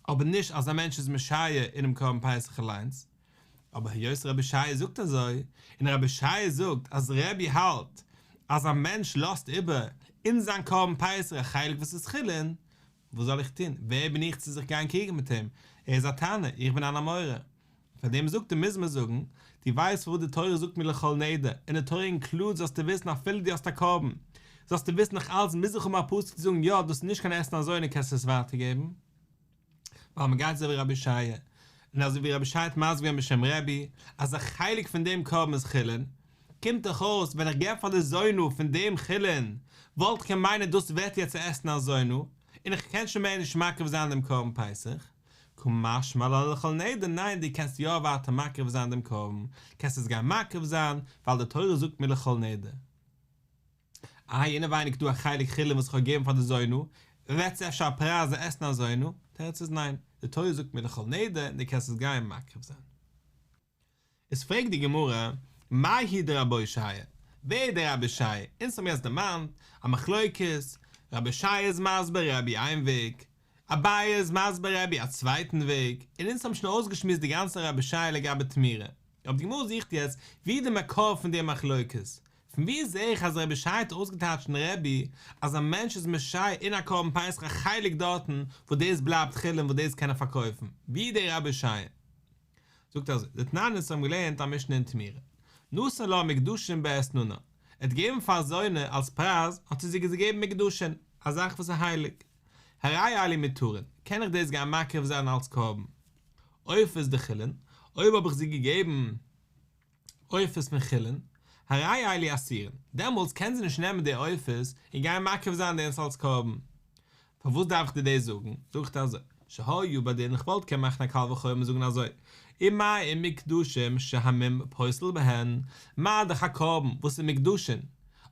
אבער נישט אז א מענטש איז משייר אינעם קרבן פסח אליינס. אבער היות רבי אושעיא זאגט אזוי, און רבי אושעיא זאגט אז רבי האלט אז א מענטש לאזט איבער אין זיין קרבן פסח א חלק וואס איז חולין, וואס זאל איך טון? ווער בין איך צו זיך גיין קריגן מיט אים? ער איז א תנא, איך בין אן אמורא. פאר דעם זאגט ער מוז מען זאגן, דו ווייסט פארוואס די תורה זאגט מיר לכל נדר, און די תורה אינקלודט זאלסטו וויסן אפילו דו האסט א קרבן, זאלסטו וויסן נאך אלץ מוז איך האבן א פסוק צו זאגן יא דאס איז נישט קיין אתנן זונה קענסט עס ווייטער געבן. ווייל מען גייט אזוי ווי רבי אושעיא, און אזוי ווי רבי אושעיא האט מסביר געווען בשם רבי, אז א חלק פון דעם קרבן איז חולין, קומט דאך אויס ווען איך געב פאר די זונה פון דעם חולין, וואלט איך קען מיינען דאס ווערט יעצט א אתנן זונה, און איך קען שוין מער נישט מקריב זיין דעם קרבן פסח. קא משמע לן לכל נדר, ניין דו קענסט יא ווייטער מקריב זיין דעם קרבן, קענסט עס גיין מקריב זיין, ווייל די תורה זאגט מיר לכל נדר. איי אינעווייניג דא א חלק חולין וואס איך האב געגעבן פאר די זונה, ווערט עס אפשר א פרייז א אתנן זונה? תירוץ איז ניין, די תורה זאגט מיר לכל נדר און דו קענסט עס גיין מקריב זיין. איז פרעגט די גמרא, מאי היא דרבי אושעיא? ווער איז דער רבי אושעיא? אונז האבן יעצט דערמאנט א מחלוקת, רבי אושעיא איז מסביר רבי איין וועג, אביי איז מסביר רבי א צווייטן וועג, און אונז האבן שוין אויסגעשמועסט די גאנצע רבי אושעיא לגבי תמורה. אבער די גמרא זוכט יעצט ווי די מקור פון די מחלוקת, פון ווי זעה איך אז רבי אושעיא האט אויסגעטייטשט אין רבי אז א מענטש איז משייר אין א קרבן פסח א חלק דארטן וואס דאס בלייבט חולין וואס דאס קען ער פארקויפן, ווי דער רבי אושעיא זאגט אזוי, דתנן אונז האבן געלערנט א משנה אין תמורה, נתן לה מוקדשין באתננה, ער האט געגעבן פאר א זונה אלס פרייז האט ער זי געגעבן מוקדשין, א זאך וואס איז הייליג, הרי אלו מותרין, קען איך דאס גיין מקריב זיין אלס קרבן עופות דחולין, אויב האב איך זי געגעבן עופות פון חולין, הרי אלו אסורין, דעמאלטס קען זי נישט נעמען די עופות און גיין מקריב זיין דאס אלס קרבן. פארוואס דארף איך דיר דאס זאגן? זאג איך דיר אזוי, שהיה בדין איך וואלט קענען מאכן א קל וחומר און זאגן אזוי, ומה אם מוקדשים שהמום פוסל בהן, מה דאך א קרבן וואס איז מוקדשין,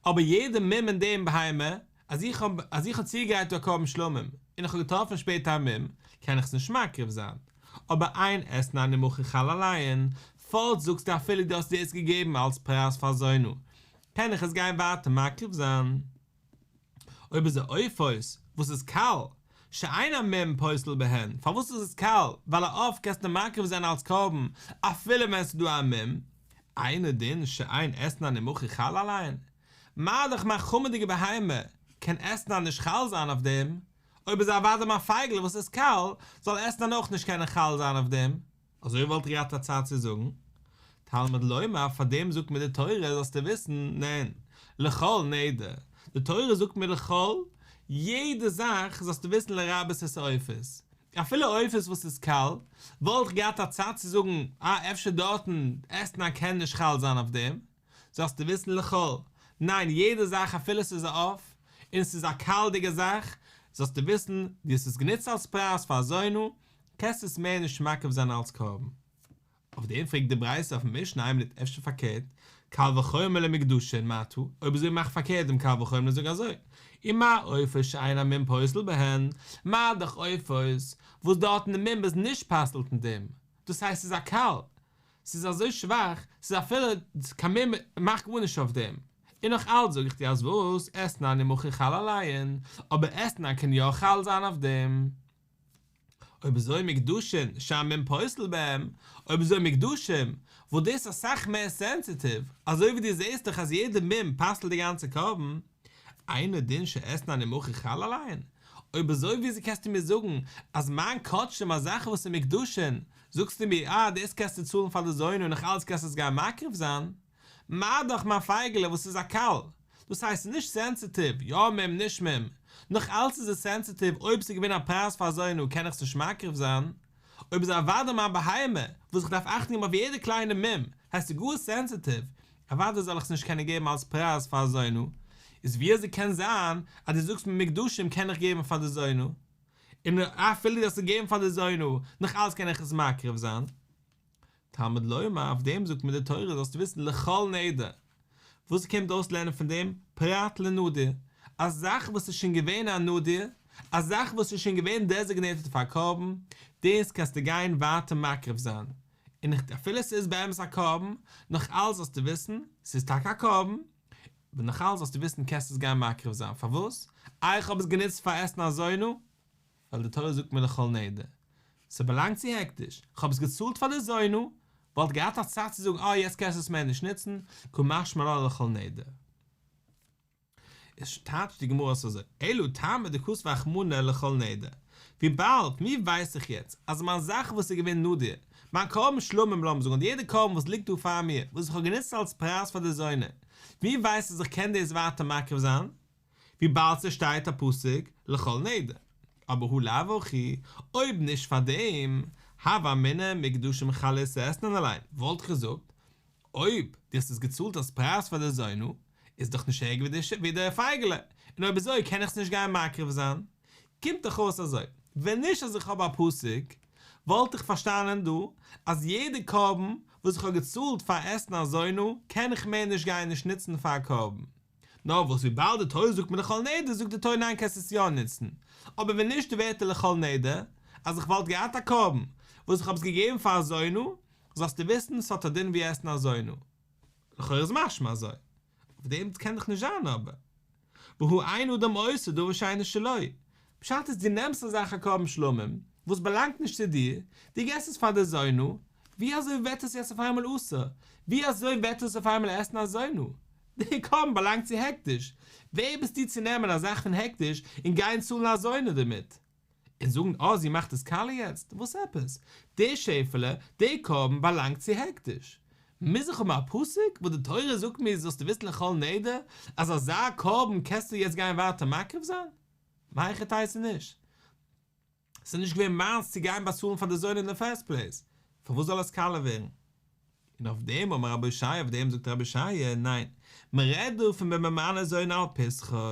אבער יעדע מום אין דעם בהמה אז איך האב אז איך האב צוגעגרייט א קרבן שלמים און איך האב געטראפן שפעטער א מום, קען איך עס נישט מקריב זיין. אבער אין אתנן ומחיר חל עליהן, פארט זאגסטו אפילו דו האסט דאס געגעבן אלס פרייז פאר זונה, קען איך עס גיין ווייטער מקריב זיין. אויב איז עופות וואס איז קל, שאין המום פוסל בהן, פארוואס איז עס קל? ווייל א עוף קענסטו מקריב זיין אלס קרבן אפילו ווען עס איז דא א מום, אינו דין שאין אתנן ומחיר חל עליהן, מה דאך מיין חמור'דיגע בהמה קען אתנן נישט חל זיין אויף דעם, אויב איז אוודאי מיין פייגל וואס איז קל, זאל אתנן אויך נישט קענען חל זיין אויף דעם. אזוי וואלט איך געהאט א צד צו זאגן, תלמוד לומר פאר דעם זאגט מיר די תורה זאלסטו וויסן, ניין, לכל נדר, די תורה זאגט מיר לכל, יעדע זאך זאלסטו וויסן לרבות את העופות, אפילו עופות וואס איז קל, וואלט איך געהאט א צד צו זאגן, אה אפשר דארטן אתנן קען נישט חל זיין אויף דעם, זאלסטו וויסן לכל, ניין יעדע זאך אפילו ס'איז א עוף, און ס'איז א קל'דיגע זאך, זאלסטו וויסן, דו האסט עס גענוצט אלס פרייז פאר א זונה, קענסט עס מער נישט מקריב זיין אלס קרבן. אויף דעם פרעגט די ברייתא אויפן משנה איין מינוט אפשר פארקערט, קל וחומר למוקדשין מעתה, אויב אזוי מאך פארקערט דעם קל וחומר און זאג אזוי, ומה עופות שאין המום פוסל בהן, מה דאך עופות וואס דארטן די מום איז נישט פסל'ט אין דעם, דאס הייסט ס'איז א קל, ס'איז אזוי שוואך, ס'איז אפילו קיין מום מאכט גארנישט אויף דעם. און נאך אלץ זאג איך דיר אז וואס, אתנן ומחיר חל עליהן, אבער אתנן קען יא חל זיין אויף דעם. אויב אזוי מוקדשין שהמום פוסל בהם, אויב אזוי מוקדשים, וואס דאס איז אסאך מער סענסיטיוו, אזוי ווי דו זעסט דאך אז יעדע מום פסל'ט די גאנצע קרבן, אינו דין שאתנן ומחיר חל עליהן? אויב אזוי וויאזוי קענסטו מיר זאגן אז מיין קדשים א זאך וואס איז מוקדשין, זאגסטו מיר אה דאס קענסטו צאלן פאר די זונה און נאך אלץ קענסטו עס גיין מקריב זיין? מה דאך מיין פייגעלע וואס איז א קל, דאס הייסט ס'איז נישט סענסיטיוו, יא מום נישט מום, נאך אלץ איז עס סענסיטיוו אויב ס'איז געווען א פרייז פאר א זונה קען איך עס נישט מקריב זיין, אויב איז אוודאי מיין בהמה וואס איך דארף אכטונג געבן אויף יעדע קליינע מום, הייסט ס'איז גאר סענסיטיוו, אוודאי זאל איך עס נישט קענען געבן אלס פרייז פאר א זונה, איז ווי אזוי קען זיין אז דו זאגסט מיר מוקדשים קען איך געבן פאר די זונה, און אפילו דו האסט עס געגעבן פאר די זונה, נאך אלץ קען איך עס מקריב זיין? תלמוד לומר, אויף דעם זאגט מיר די תורה זאלסטו וויסן לכל נדר, וואס קומט אויסלערנען פון דעם פרט לנדור, א זאך וואס איז שוין געווען א נדור, א זאך וואס איז שוין געווען דעזיגנעיטעד פאר א קרבן, דאס קענסטו גיין ווייטער מקריב זיין, און אפילו ס'איז באמת א קרבן, נאך אלץ זאלסטו וויסן, ס'איז טאקע א קרבן, אבער נאך אלץ זאלסטו וויסן קענסט עס גיין מקריב זיין, פארוואס? איי איך האב עס גענוצט פאר אתנן זונה? ווייל די תורה זאגט מיר לכל נדר, ס'באלאנגט צו הקדש, כ'האב עס געצאלט פאר די זונה, וואלט געהאט א צד צו זאגן אה יעצט קענסטו עס מער נישט נוצן, קא משמע לן לכל נדר. איז טייטשט די גמרא עס אזוי, אלא טעמא דכתב רחמנא לכל נדר, וויבאלד ווי ווייס איך יעצט אז מיין זאך וואס איז געווען נדור, מיין קרבן שלמים לאמיר זאגן אדער יעדע קרבן וואס ליגט דא פאר מיר וואס איך האב גענוצט אלס פרייז פאר די זונה, ווי ווייס איך אז איך קען דאס ווייטער מקריב זיין? וויבאלד ס'שטייט א פסוק לכל נדר. אבער הא לאו הכי, אויב נישט פאר דעם, הוה אמינא מוקדשים חל איסור אתנן עליהן, וואלט איך געזאגט, אויב דו האסט עס געצאלט אלס פרייז פאר די זונה, איז דאך נישט ערגער ווי די פייגעלע, און אויב אזוי קען איך עס נישט גיין מקריב זיין. קומט דאך אויס אזוי, ווען נישט אז איך האב א פסוק, וואלט איך פארשטאנען דא, אז יעדע קרבן וואס איך האב געצאלט פאר אתנן זונה, קען איך מער נישט גיין נישט נוצן פאר א קרבן. נאר וואס וויבאלד די תורה זאגט מיר לכל נדר זאגט די תורה ניין קענסט עס יא נוצן, אבער ווען נישט די ווערטער לכל נדר, אז איך וואלט געהאט א קרבן וואס איך האב עס געגעבן פאר א זונה, זאלסטו וויסן ס'האט א דין ווי אתנן זונה. לכאורה איז משמע אזוי. אויף דעם קען דאך נישט זיין אבער. והא אין אדם עושה דבר שאינו שלו. פשט איז דו נעמסט א זאך א קרבן שלמים וואס באלאנגט נישט צו דיר, דו געסט עס פאר די זונה, ווי אזוי ווערט עס יעצט אויף איינמאל אסור? ווי אזוי ווערט עס אויף איינמאל אתנן זונה? די קרבן באלאנגט צו הקדש, ווער ביסטו צו נעמען א זאך פון הקדש און גיין צאלן א זונה דערמיט? און זאגן אה זי מאכט עס קאליע יעצט, וואס עפעס? די שעפעלע, די קרבן באלאנגט צו הקדש. מוז איך האבן א פסוק וואס די תורה זאגט מיר זאלסטו וויסן לכל נדר אז אזא קרבן קענסטו יעצט גיין ווייטער מקריב זיין? מהיכי תיתי נישט. ס'איז נישט געווען מיינס צו גיין באצאלן פאר די זונה אין די פירסט פלעיס, פארוואס זאל עס קאליע ווערן? און אויף דעם אמר רבי אושעיא, אויף דעם זאגט רבי אושעיא, ניין, מען רעדט דא פון בממנה זונה על פסחו,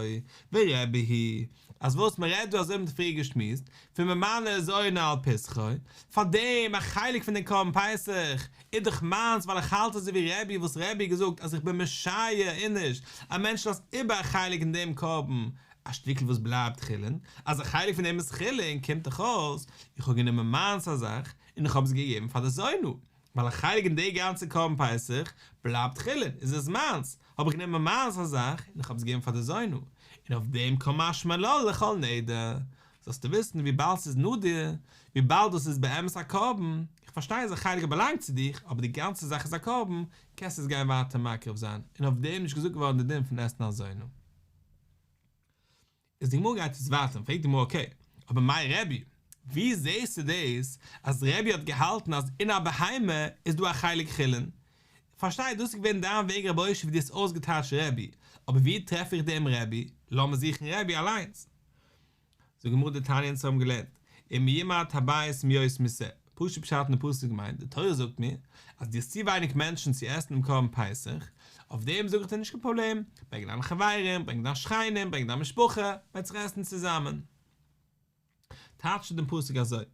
ורבי היא, אז וואס מען רעדט דא אזוי האבן מיר פריער געשמועסט, פון ממנה זונה על פסחו, פאר דעם א חלק פון דעם קרבן פסח איז דאך מיינס ווייל איך האלט אזוי ווי רבי וואס רבי האט געזאגט אז איך בין משייר איניש, א מענטש לאזט איבער א חלק אין דעם קרבן, א שטיקל וואס בלייבט חולין, אז א חלק פון דעם איז חולין קומט דאך אויס איך האב גענומען מיינס א זאך און איך האב עס געגעבן פאר די זונה, ווייל א חלק אין די גאנצע קרבן פסח בלייבט חולין, איז עס מיינס, האב איך גענומען מיינס א זאך און איך האב עס געגעבן פאר די זונה, און אויף דעם קא משמע לן לכל נדר, זאלסטו וויסן וויבאלד ס'איז נדור, וויבאלד דאס איז באמת א קרבן, איך פארשטיי אז א חלק באלאנגט צו דיך, אבער די גאנצע זאך איז א קרבן, קענסט עס גיין ווייטער מקריב זיין, און אויף דעם נישט געזאגט געווארן די דין פון אתנן זונה. איז די גמרא גייט יעצט ווייטער און פרעגט די גמרא אקעי, אבער מאי רבי, ווי זעהסטו דאס אז רבי האט געהאלטן אז אין א בהמה איז דא א חלק חולין? פארשטיי דאס איז געווען דיין וועג רבי אושעיא ווי דו האסט אויסגעטייטשט רבי, אבער ווי טרעף איך דעם רבי? לאמיר זוכן רבי אליינס. זאגט די גמרא דתניא אונז האבן געלערנט אם ימעט הבית מהיות משה, פשוט פשט אין די פסוק מיינט, די תורה זאגט מיר אז דו האסט צו ווייניג מענטשן צו עסן דעם קרבן פסח, אויף דעם זאג איך דיר נישט קיין פראבלעם, ברענג דיינע חברים, ברענג דיין שכנים, ברענג דיין משפחה, מ'וועט זיך עסן צוזאמען. טייטשט דעם פסוק אזוי,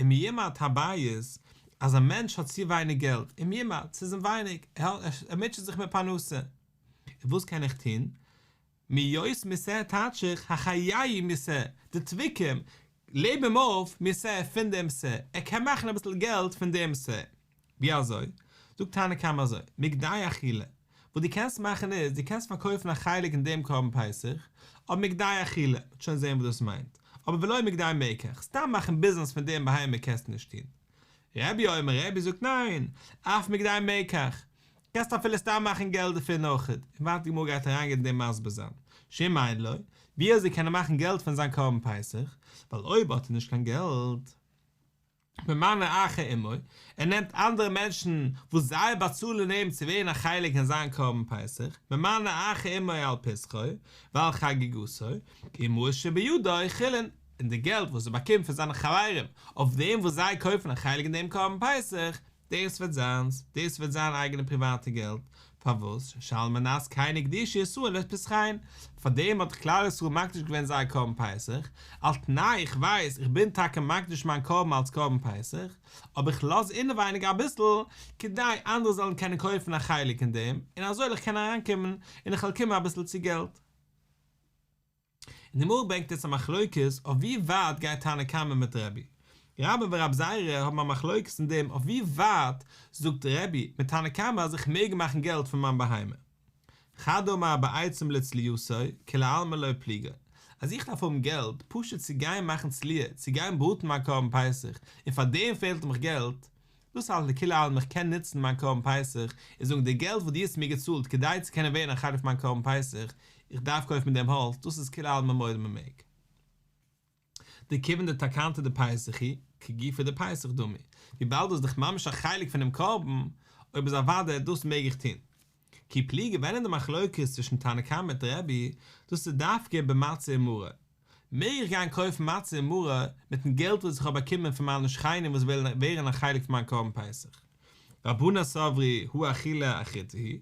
אם ימעט הבית, אז א מענטש האט צו ווייניג געלט, אם ימעט, ס'איז אים ווייניג, ער מוטשעט זיך מיט פרנסה, און וואס קען איך טון? מהיות משה טייטש איך החייהו משה, דערקוויק אים, לעב אים אויף, משה פון דעם שה, ער קען מאכן אביסל געלט פון דעם שה. ווי אזוי? זאגט תנא קמא אזוי, מכדי אכילה, וואס דו קענסט מאכן איז, דו קענסט פארקויפן א חלק אין דעם קרבן פסח, אבער מכדי אכילה, מ'וועט שוין זען וואס דאס מיינט, אבער ולא מכדי מקח, סתם מאכן ביזנעס פון דעם בהמה קענסטו נישט טון. רבי אומר, רבי זאגט ניין, אף מכדי מקח, קענסט אפילו סתם מאכן געלט דערפון אויכעט, און ווייטער די גמרא גייט אריינגיין אין דעם מסביר זיין, שאם אין לו, ווי אזוי קען ער מאכן געלט פון זיין קרבן פסח, ווייל אויב האט ער נישט קיין געלט, ממנה אחר עמו, ער נעמט אנדערע מענטשן וואס זיי באצאלן אים צו ווערן א חלק אין זיין קרבן פסח, ממנה אחר עמו על פסחו ועל חגיגתו, ומעות שבידו חולין, און די געלט וואס ער באקומט פון זיינע חברים אויף דעם וואס זיי קויפן א חלק אין דעם קרבן פסח, דאס ווערט זיינס, דאס ווערט זיין אייגענע פריוואטע געלט, פארוואס? שעל מנת כן הקדישו ישראל את פסחיהן, פאר דעם האט כלל ישראל מקדיש געווען זייער קרבן פסח, על תנאי איך ווייס איך בין טאקע מקדיש מיין קרבן אלס קרבן פסח, אבער איך לאז אינעווייניג אביסל, כדי אנדערע זאלן קענען קויפן א חלק אין דעם, און אזוי וועל איך קענען אריינקומען און איך וועל קומען אביסל צו געלט. און די גמרא ברענגט יעצט א מחלוקת אויף ווי ווייט גייט תנא קמא מיט רבי. רבה ורב זירא האבן א מחלוקת אין דעם אויף ווי ווייט זאגט רבי מיט תנא קמא אז איך מעג מאכן געלט פון מיין בהמה. חד אמר בעצים לצלייתו, כולי עלמא לא פליגי. אז איך דארף האבן געלט פשוט צו גיין מאכן צליה, צו גיין בראטן מיין קרבן פסח, און פאר דעם פעלט מיך געלט, דאס האלט לכולי עלמא איך קען נוצן מיין קרבן פסח און זאגן די געלט וואס דו האסט מיר געצאלט כדי צו קענען ווערן א חלק פון מיין קרבן פסח, איך דארף קויפן מיט דעם האלץ, דאס איז כולי עלמא מודה מען מעג. דכיון דתקנתא דפסח היא, כגופא דפסח דמי, וויבאלד דאס איז דאך ממש א חלק פונעם קרבן, אויב איז אוודאי דאס מעג איך טון. כי פליגי ווען איז די מחלוקת צווישן תנא קמא מיט רבי, דאס איז דווקא במצה ומרור. מעג איך גיין קויפן מצה און מרור מיטן געלט וואס איך האב באקומען פון מיינע שכנים וואס ווילן ווערן א חלק פון מיין קרבן פסח? רבנן סברי הא אכילה אחריתי היא,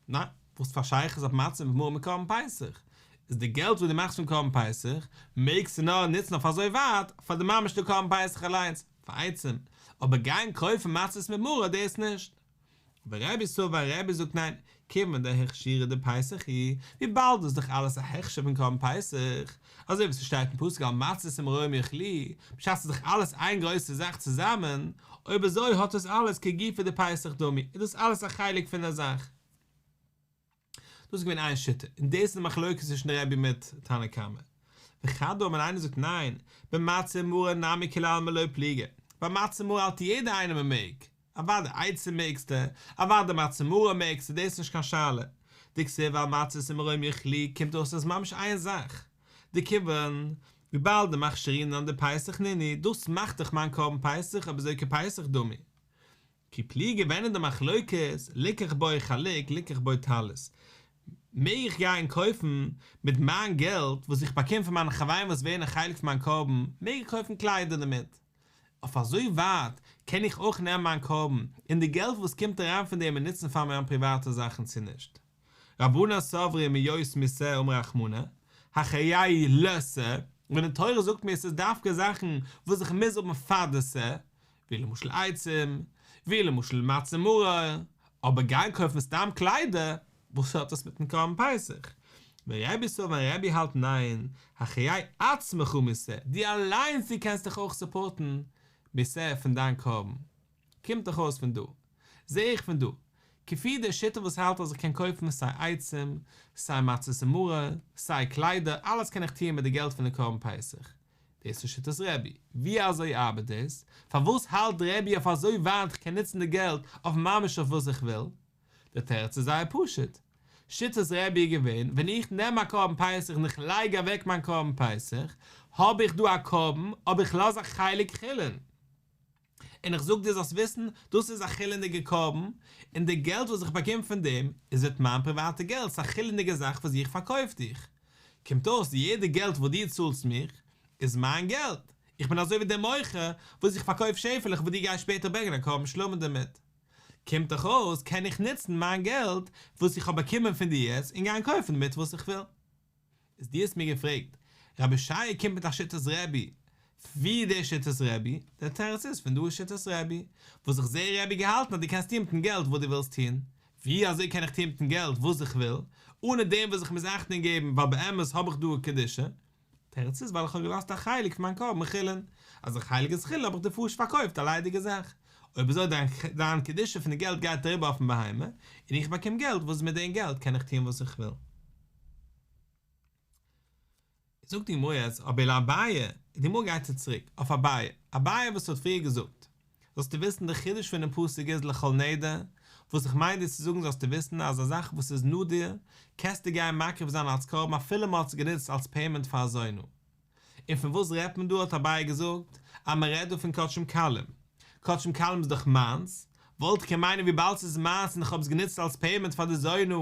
ניין, וואס פאר שייכות האט מצה מיט מרור מיט קרבן פסח? איז די געלט וואס דו מאכסט פון קרבן פסח מעגסטו נאר נוצן אויף אזוי ווייט פאר די ממש די קרבן פסח אליינס, פאר עצים, אבער גיין קויפן מצות מיט מרור דאס נישט. ורבי סבר רבי זאגט ניין, כיוון דהכשירא דפסח היא, וויבאלד דאס איז דאך אלעס א הכשר פון קרבן פסח, אזוי ווי ס'שטייט אין פסוק על מצות ומרורים יאכלוהו, בשעת ס'איז דאך אלעס איין גרויסע זאך צוזאמען, אויב אזוי האט דאס אלעס כגופא דפסח דמי, איז דאס אלעס א חלק פון דער זאך. דאס איז געווען איין שיטה, און דאס איז די מחלוקת צווישן רבי מיט תנא קמא. וחד אמר איינער זאגט ניין, במצה ומרור נמי כולי עלמא לא פליגי, ביי מצה ומרור האלט יעדער איינער מ'מעג. אוודאי עצים מעגסטו, אוודאי מצה מרור מעגסטו, דאס איז נישט קיין שאלה. דכתיב ועל מצות ומרורים יאכלוהו קומט אויס ס'איז ממש איין זאך. דכיון וויבאלד דמכשרינן דפסח נינהו, דאס מאכט דאך מיין קרבן פסח אויב אזוי כפסח דמי. כי פליגי ווען איז די מחלוקת, ליקח בו חלוק ליקח בו טלית, מעג איך גיין קויפן מיט מיין געלט וואס איך באקום פון מיינע חברים וואס ווערן א חלק פון מיין קרבן, מעג איך קויפן קליידער דערמיט? אויף אזוי ווייט קען איך אויך נעמען מיין קרבן און די געלט וואס קומט אריין פון דעם און נוצן פאר מיין פריוואטע זאכן צו נישט? רבנן סברי מהיות משה אמר רחמנא, החייהו לשה, ווען די תורה זאגט מיר עס איז דווקא זאכן וואס איך מוז האבן פאר די שה, ווי למשל עצים, ווי למשל מצה מרור, אבער גיין קויפן סתם קליידער, וואס האט עס מיטן קרבן פסח? ורבי סבר און רבי האלט ניין, החיה עצמך משה, דו אליינס דו קענסט דיך אויך סופארטן משה פון דיין קרבן. קומט דאך אויס פון דא, זע איך פון דא, כפי די שיטה וואס האלט אז איך קען קויפן סיי עצים, סיי מצות ומרור, סיי קליידער, אלעס קען איך טוען מיט די געלט פון די קרבן פסח. דאס איז שיטת רבי. ווי אזוי ארבעט דאס? פארוואס האלט רבי אויף אזוי ווייט איך קען נוצן די געלט אויף ממש אויף וואס איך וויל? דער תירוץ איז זייער פשוט. שיטת רבי איז געווען, ווען איך נעם א קרבן פסח און איך לייג אוועק מיין קרבן פסח, האב איך דא א קרבן, אבער איך לאז א חלק חולין. און איך זאג דיר זאלסט וויסן, דאס איז א חולין'דיגע קרבן, און די געלט וואס איך באקום פון דעם, איז ווערט מיין פריוואטע געלט, ס'איז א חולין'דיגע זאך וואס איך פארקויף דיך. קומט אויס, יעדע געלט וואס דו צאלסט מיך, איז מיין געלט. איך בין אזוי ווי דער מוכר וואס איך פארקויף שעפעלעך וואס דו גייסט שפעטער ברענגען א קרבן שלמים דערמיט. קומט דאך אויס, קען איך נוצן מיין געלט וואס איך האב באקומען פון דיר יעצט און גיין קויפן דערמיט וואס איך וויל. איז דו האסט מיר געפרעגט, רבי אושעיא קומט מיט א שיטת רבי, ווי איז די שיטת רבי? דער תירוץ איז פון דא איז שיטת רבי, וואס איך זעה רבי געהאלטן אז דו קענסט טון מיטן געלט וואס דו ווילסט טון, ווי אזוי קען איך טון מיטן געלט וואס איך וויל, אנע דעם וואס איך מוז אכטונג געבן ווייל באמת האב איך דא א קדושה? תירוץ איז ווייל איך האב געלאזט א חלק פון מיין קרבן חולין, אז א חלק איז חולין האב איך דיר פשוט פארקויפט א ליידיגע זאך, אויב אזוי דיין דיין קדושה פון די געלט גייט אריבער אויפן בהמה, און איך באקום געלט וואס מיט דעם געלט קען איך טון וואס איך וויל. זאגט די גמרא יעצט אבער לאביי, די גמרא גייט יעצט צוריק אויף אביי, אביי וואס האט פריער געזאגט, זאלסטו וויסן די חידוש פונעם פסוק איז לכל נדר, וואס איך מיין דיר צו זאגן זאלסטו וויסן אז א זאך וואס איז נדור קענסטו גיין מקריב זיין אלס קרבן אפילו מען האט עס גענוצט אלס פעימענט פאר א זונה. און פון וואס רעדט מען דא האט אביי געזאגט אז מען רעדט דא פון קדשים קלים, קדשים קלים איז דאך מיינס, וואלט איך געמיינט וויבאלד ס'איז מיינס און איך האב עס גענוצט אלס פעימענט פאר די זונה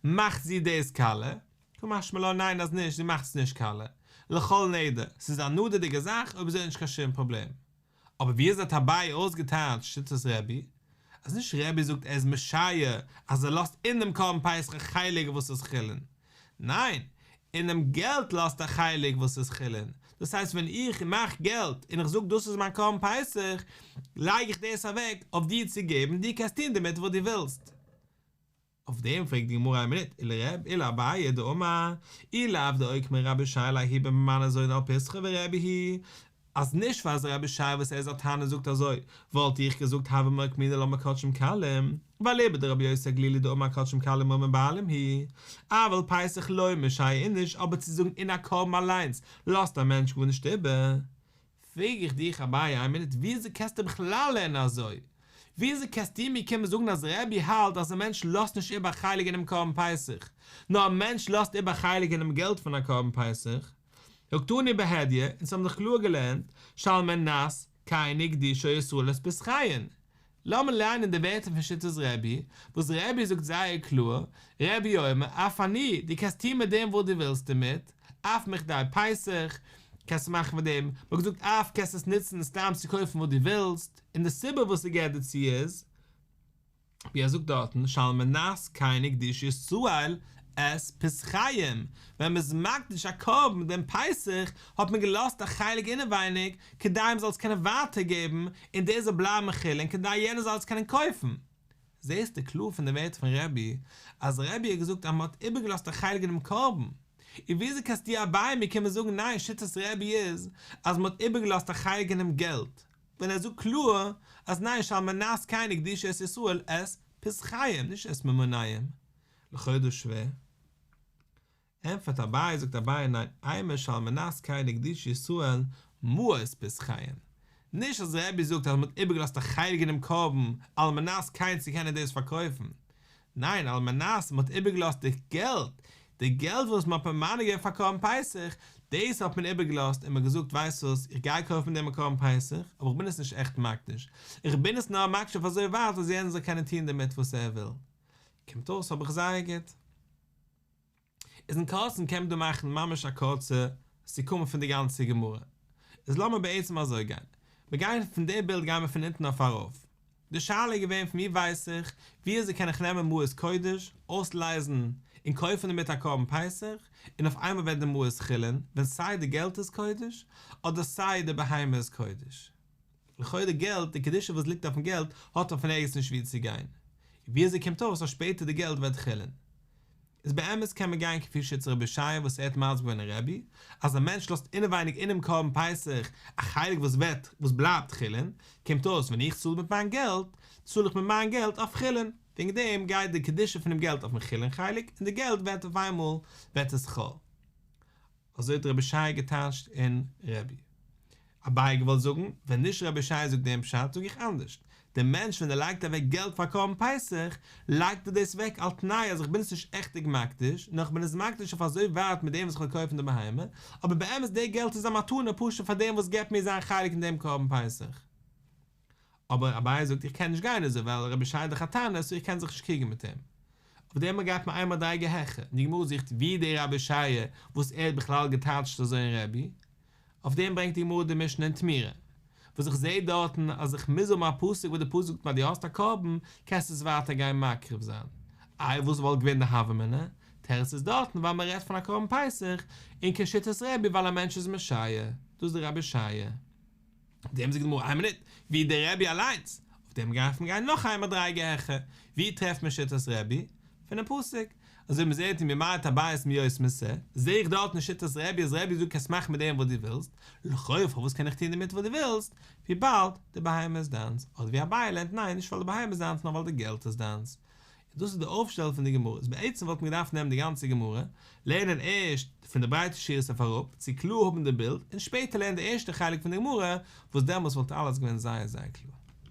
מאכט זי דאס קאליע, קא משמע לן ניין אז נישט זי מאכט עס נישט קאליע, לכל נדר, ס'איז א נדור'דיגע זאך אויב אזוי איז נישט קיין שום פראבלעם. אבער ווי אזוי האט אביי אויסגעטייטשט שיטת רבי, אז נישט רבי זאגט ער איז משייר אז ער לאזט אין דעם קרבן פסח א חלק וואס איז חולין, ניין, אינעם געלט לאזט א חלק וואס איז חולין, דאס הייסט ווען איך מאך געלט און איך זאג דאס איז מיין קרבן פסח, לייג איך דאס אוועק אויף דיר צו געבן, דו קענסט טון דערמיט וואס דו ווילסט. אויף דעם פרעגט די גמרא איין מינוט, ולרבי ולאביי דאמר, אי לאו דאוקמה רבי אושעיא לההיא בממנה זונה על פסחו ורבי היא, אז נישט פאר אז רבי אושעיא וואס ער איז א תנא זאגט אזוי, וואלט איך געזאגט הוה מוקמינא לה מקדשים קלים, ואליבא דרבי יוסי הגלילי דאמר קדשים קלים ממון בעלים הוא, אבל פסח לא משייר איניש, אבער צו זאגן אין א קרבן אליינס לאזט א מענטש גארנישט איבער. פרעג איך דיך אביי איין מינוט וויאזוי קענסטו בכלל לערנען אזוי? וויאזוי קענסטו מיר קומען זאגן אז רבי האלט אז א מענטש לאזט נישט איבער א חלק אינעם קרבן פסח, נאר א מענטש לאזט איבער א חלק אינעם געלט פון א קרבן פסח? הא קתני בהדיא, אונז האבן דאך קלאר געלערנט, שעל מנת כן הקדישו ישראל את פסחיהן. לאמיר ליינען די ווערטער פון שיטת רבי, וואס רבי זאגט זייער קלאר, רבי אומר, אף אני, דו קענסט טון מיט דעם וואס דו ווילסט דערמיט, אף מכדי פסח, קענסט מאכן מיט דעם, מ'האט געזאגט אף קענסט עס נוצן סתם צו קויפן וואס דו ווילסט, און די סיבה וואס ער געבט דערצו איז, ווי ער זאגט דארטן, שעל מנת כן הקדישו ישראל את פסחיהם, ווען מ'איז מקדיש א קרבן דעם פסח, האט מען געלאזט א חלק אינעווייניג, כדי מ'זאל עס קענען ווייטער געבן, און דאס זאל בלייבן חולין, כדי יענער זאל עס קענען קויפן. זעסטו קלאר פון די ווערטער פון רבי, אז רבי האט געזאגט אז מ'האט איבערגעלאזט א חלק אינעם קרבן. און וויאזוי קענסטו אביי מיר קומען זאגן ניין שיטת רבי איז אז מ'האט איבערגעלאזט א חלק אינעם געלט, ווען ער זאגט קלאר אז ניין שעל מנת כן הקדישו את ישראל את פסחיהם נישט את ממוניהם, לכאו' דאס שווער. ענטפערט אביי זאגט אביי ניין אימא שעל מנת כן הקדישו ישראל מעות פסחיהם. נישט אז רבי זאגט אז מען האט איבערגעלאזט א חלק אינעם קרבן על מנת כן צו קענען דאס פארקויפן, ניין על מנת מען האט איבערגעלאזט די געלט, די געלט וואס מען האט ממנה געווען פאר קרבן פסח, דאס האט מען איבערגעלאזט און מען האט געזאגט ווייסט וואס, איך גיי קויפן דעם קרבן פסח, אבער איך בין עס נישט עכט מקדיש, איך בין עס נאר מקדיש אויף אזוי ווייט אז יענער זאל קענען טון דערמיט וואס ער וויל. קומט אויס האב איך זייער גוט. איז אין קורצן קען מען דא מאכן ממש א קורצע סיכום פון די גאנצע גמרא. איז לאמיר בעצם אזוי גיין. מיר גייען פון די בילד גייען מיר פון אונטן אויף ארויף. די שאלה איז געווען פון ווי ווייס איך, ווי אזוי קען איך נעמען מעות קודש, אויסלייזן, און קויפן דערמיט א קרבן פסח, און אויף איינמאל ווערט די מעות חולין, ווען סיי די געלט איז קודש, אדער סיי די בהמה איז קודש. לכאורה די געלט, די קדושה וואס ליגט אויפן געלט, האט אויף ערגעץ נישט ווי צו גיין. ווי אזוי קומט אויס אז שפעטער די געלט ווערט חולין? איז באמת קען מען גיין כפי שיטת רבי אושעיא וואס ער האט מסביר געווען אין רבי, אז א מענטש לאזט אינעווייניג אינעם קרבן פסח א חלק וואס ווערט וואס בלייבט חולין, קומט אויס ווען איך צאל מיט מיין געלט, צאל איך מיט מיין געלט אויף חולין, וועגן דעם גייט די קדושה פונעם געלט אויפן חולין חלק און די געלט ווערט אויף איינמאל ווערט עס חול. אזוי האט רבי אושעיא געטייטשט אין רבי. אביי געוואלט זאגן, ווען נישט רבי אושעיא זאגט דעם פשט זאג איך אנדערשט, דער מענטש ווען ער לייגט אוועק געלט פאר קרבן פסח, לייגט ער דאס אוועק על תנאי אז איך בין עס נישט עכטיג מקדיש, נאר איך בין עס מקדיש אויף אזוי ווייט מיט דעם וואס איך וועל קויפן די בהמה, אבער באמת די געלט איז א מתנה פשוט פאר דעם וואס געבט מיר זיין חלק אין דעם קרבן פסח. אבער אביי זאגט איך קען נישט גיין אזוי ווייל רבי אושעיא האט דאך א תנא סאו איך קען זיך נישט קריגן מיט אים. אויף דעם גייט מען איין מדריגה העכער און די גמרא זוכט ווי דער רבי אושעיא וואס ער האט בכלל געטייטשט אזוי אין רבי. אויף דעם ברענגט די גמרא די משנה אין תמורה וואס איך זעה דארטן אז איך מוז האבן א פסוק וואס די פסוק זאגט מיר אז דו האסט א קרבן קענסטו עס ווייטער גיין מקריב זיין. איי וואס וואלט געווען די הוה אמינא? תירוץ איז דארטן ווייל מען רעדט פון א קרבן פסח און כשיטת רבי ווייל א מענטש איז משייר. דאס איז די רבי אושעיא. אויף דעם זאגט די גמרא איין מינוט, ווי דער רבי אליינס, אויף דעם דארף מען גיין נאך איין מדריגה העכער, ווי טרעפט מען שיטת רבי? פונעם פסוק, אזוי מען זעט אם ימעט הבית מהיות משה, זעה איך דארט אין שיטת רבי אז רבי זאגט קענסט מאכן מיט דעם וואס דו ווילסט, לכאו' פארוואס קען איך טון דערמיט וואס דו ווילסט, וויבאלד די בהמה איז דיינס, אדער ווי אביי לערנט ניין נישט ווייל די בהמה איז דיינס נאר ווייל די געלט איז דיינס. און דאס איז די אויפשטעל פון די גמרא, איז בעצם וואלט מען געדארפט נעמען די גאנצע גמרא, לערנען ערשט פון די ברייטע שורות אויף אראפ, צו קלאר האבן די בילד, און שפעטער לערנען די ערשטע חלק פון די גמרא, וואס דעמאלס וואלט אלעס געווען זייער זייער קלאר.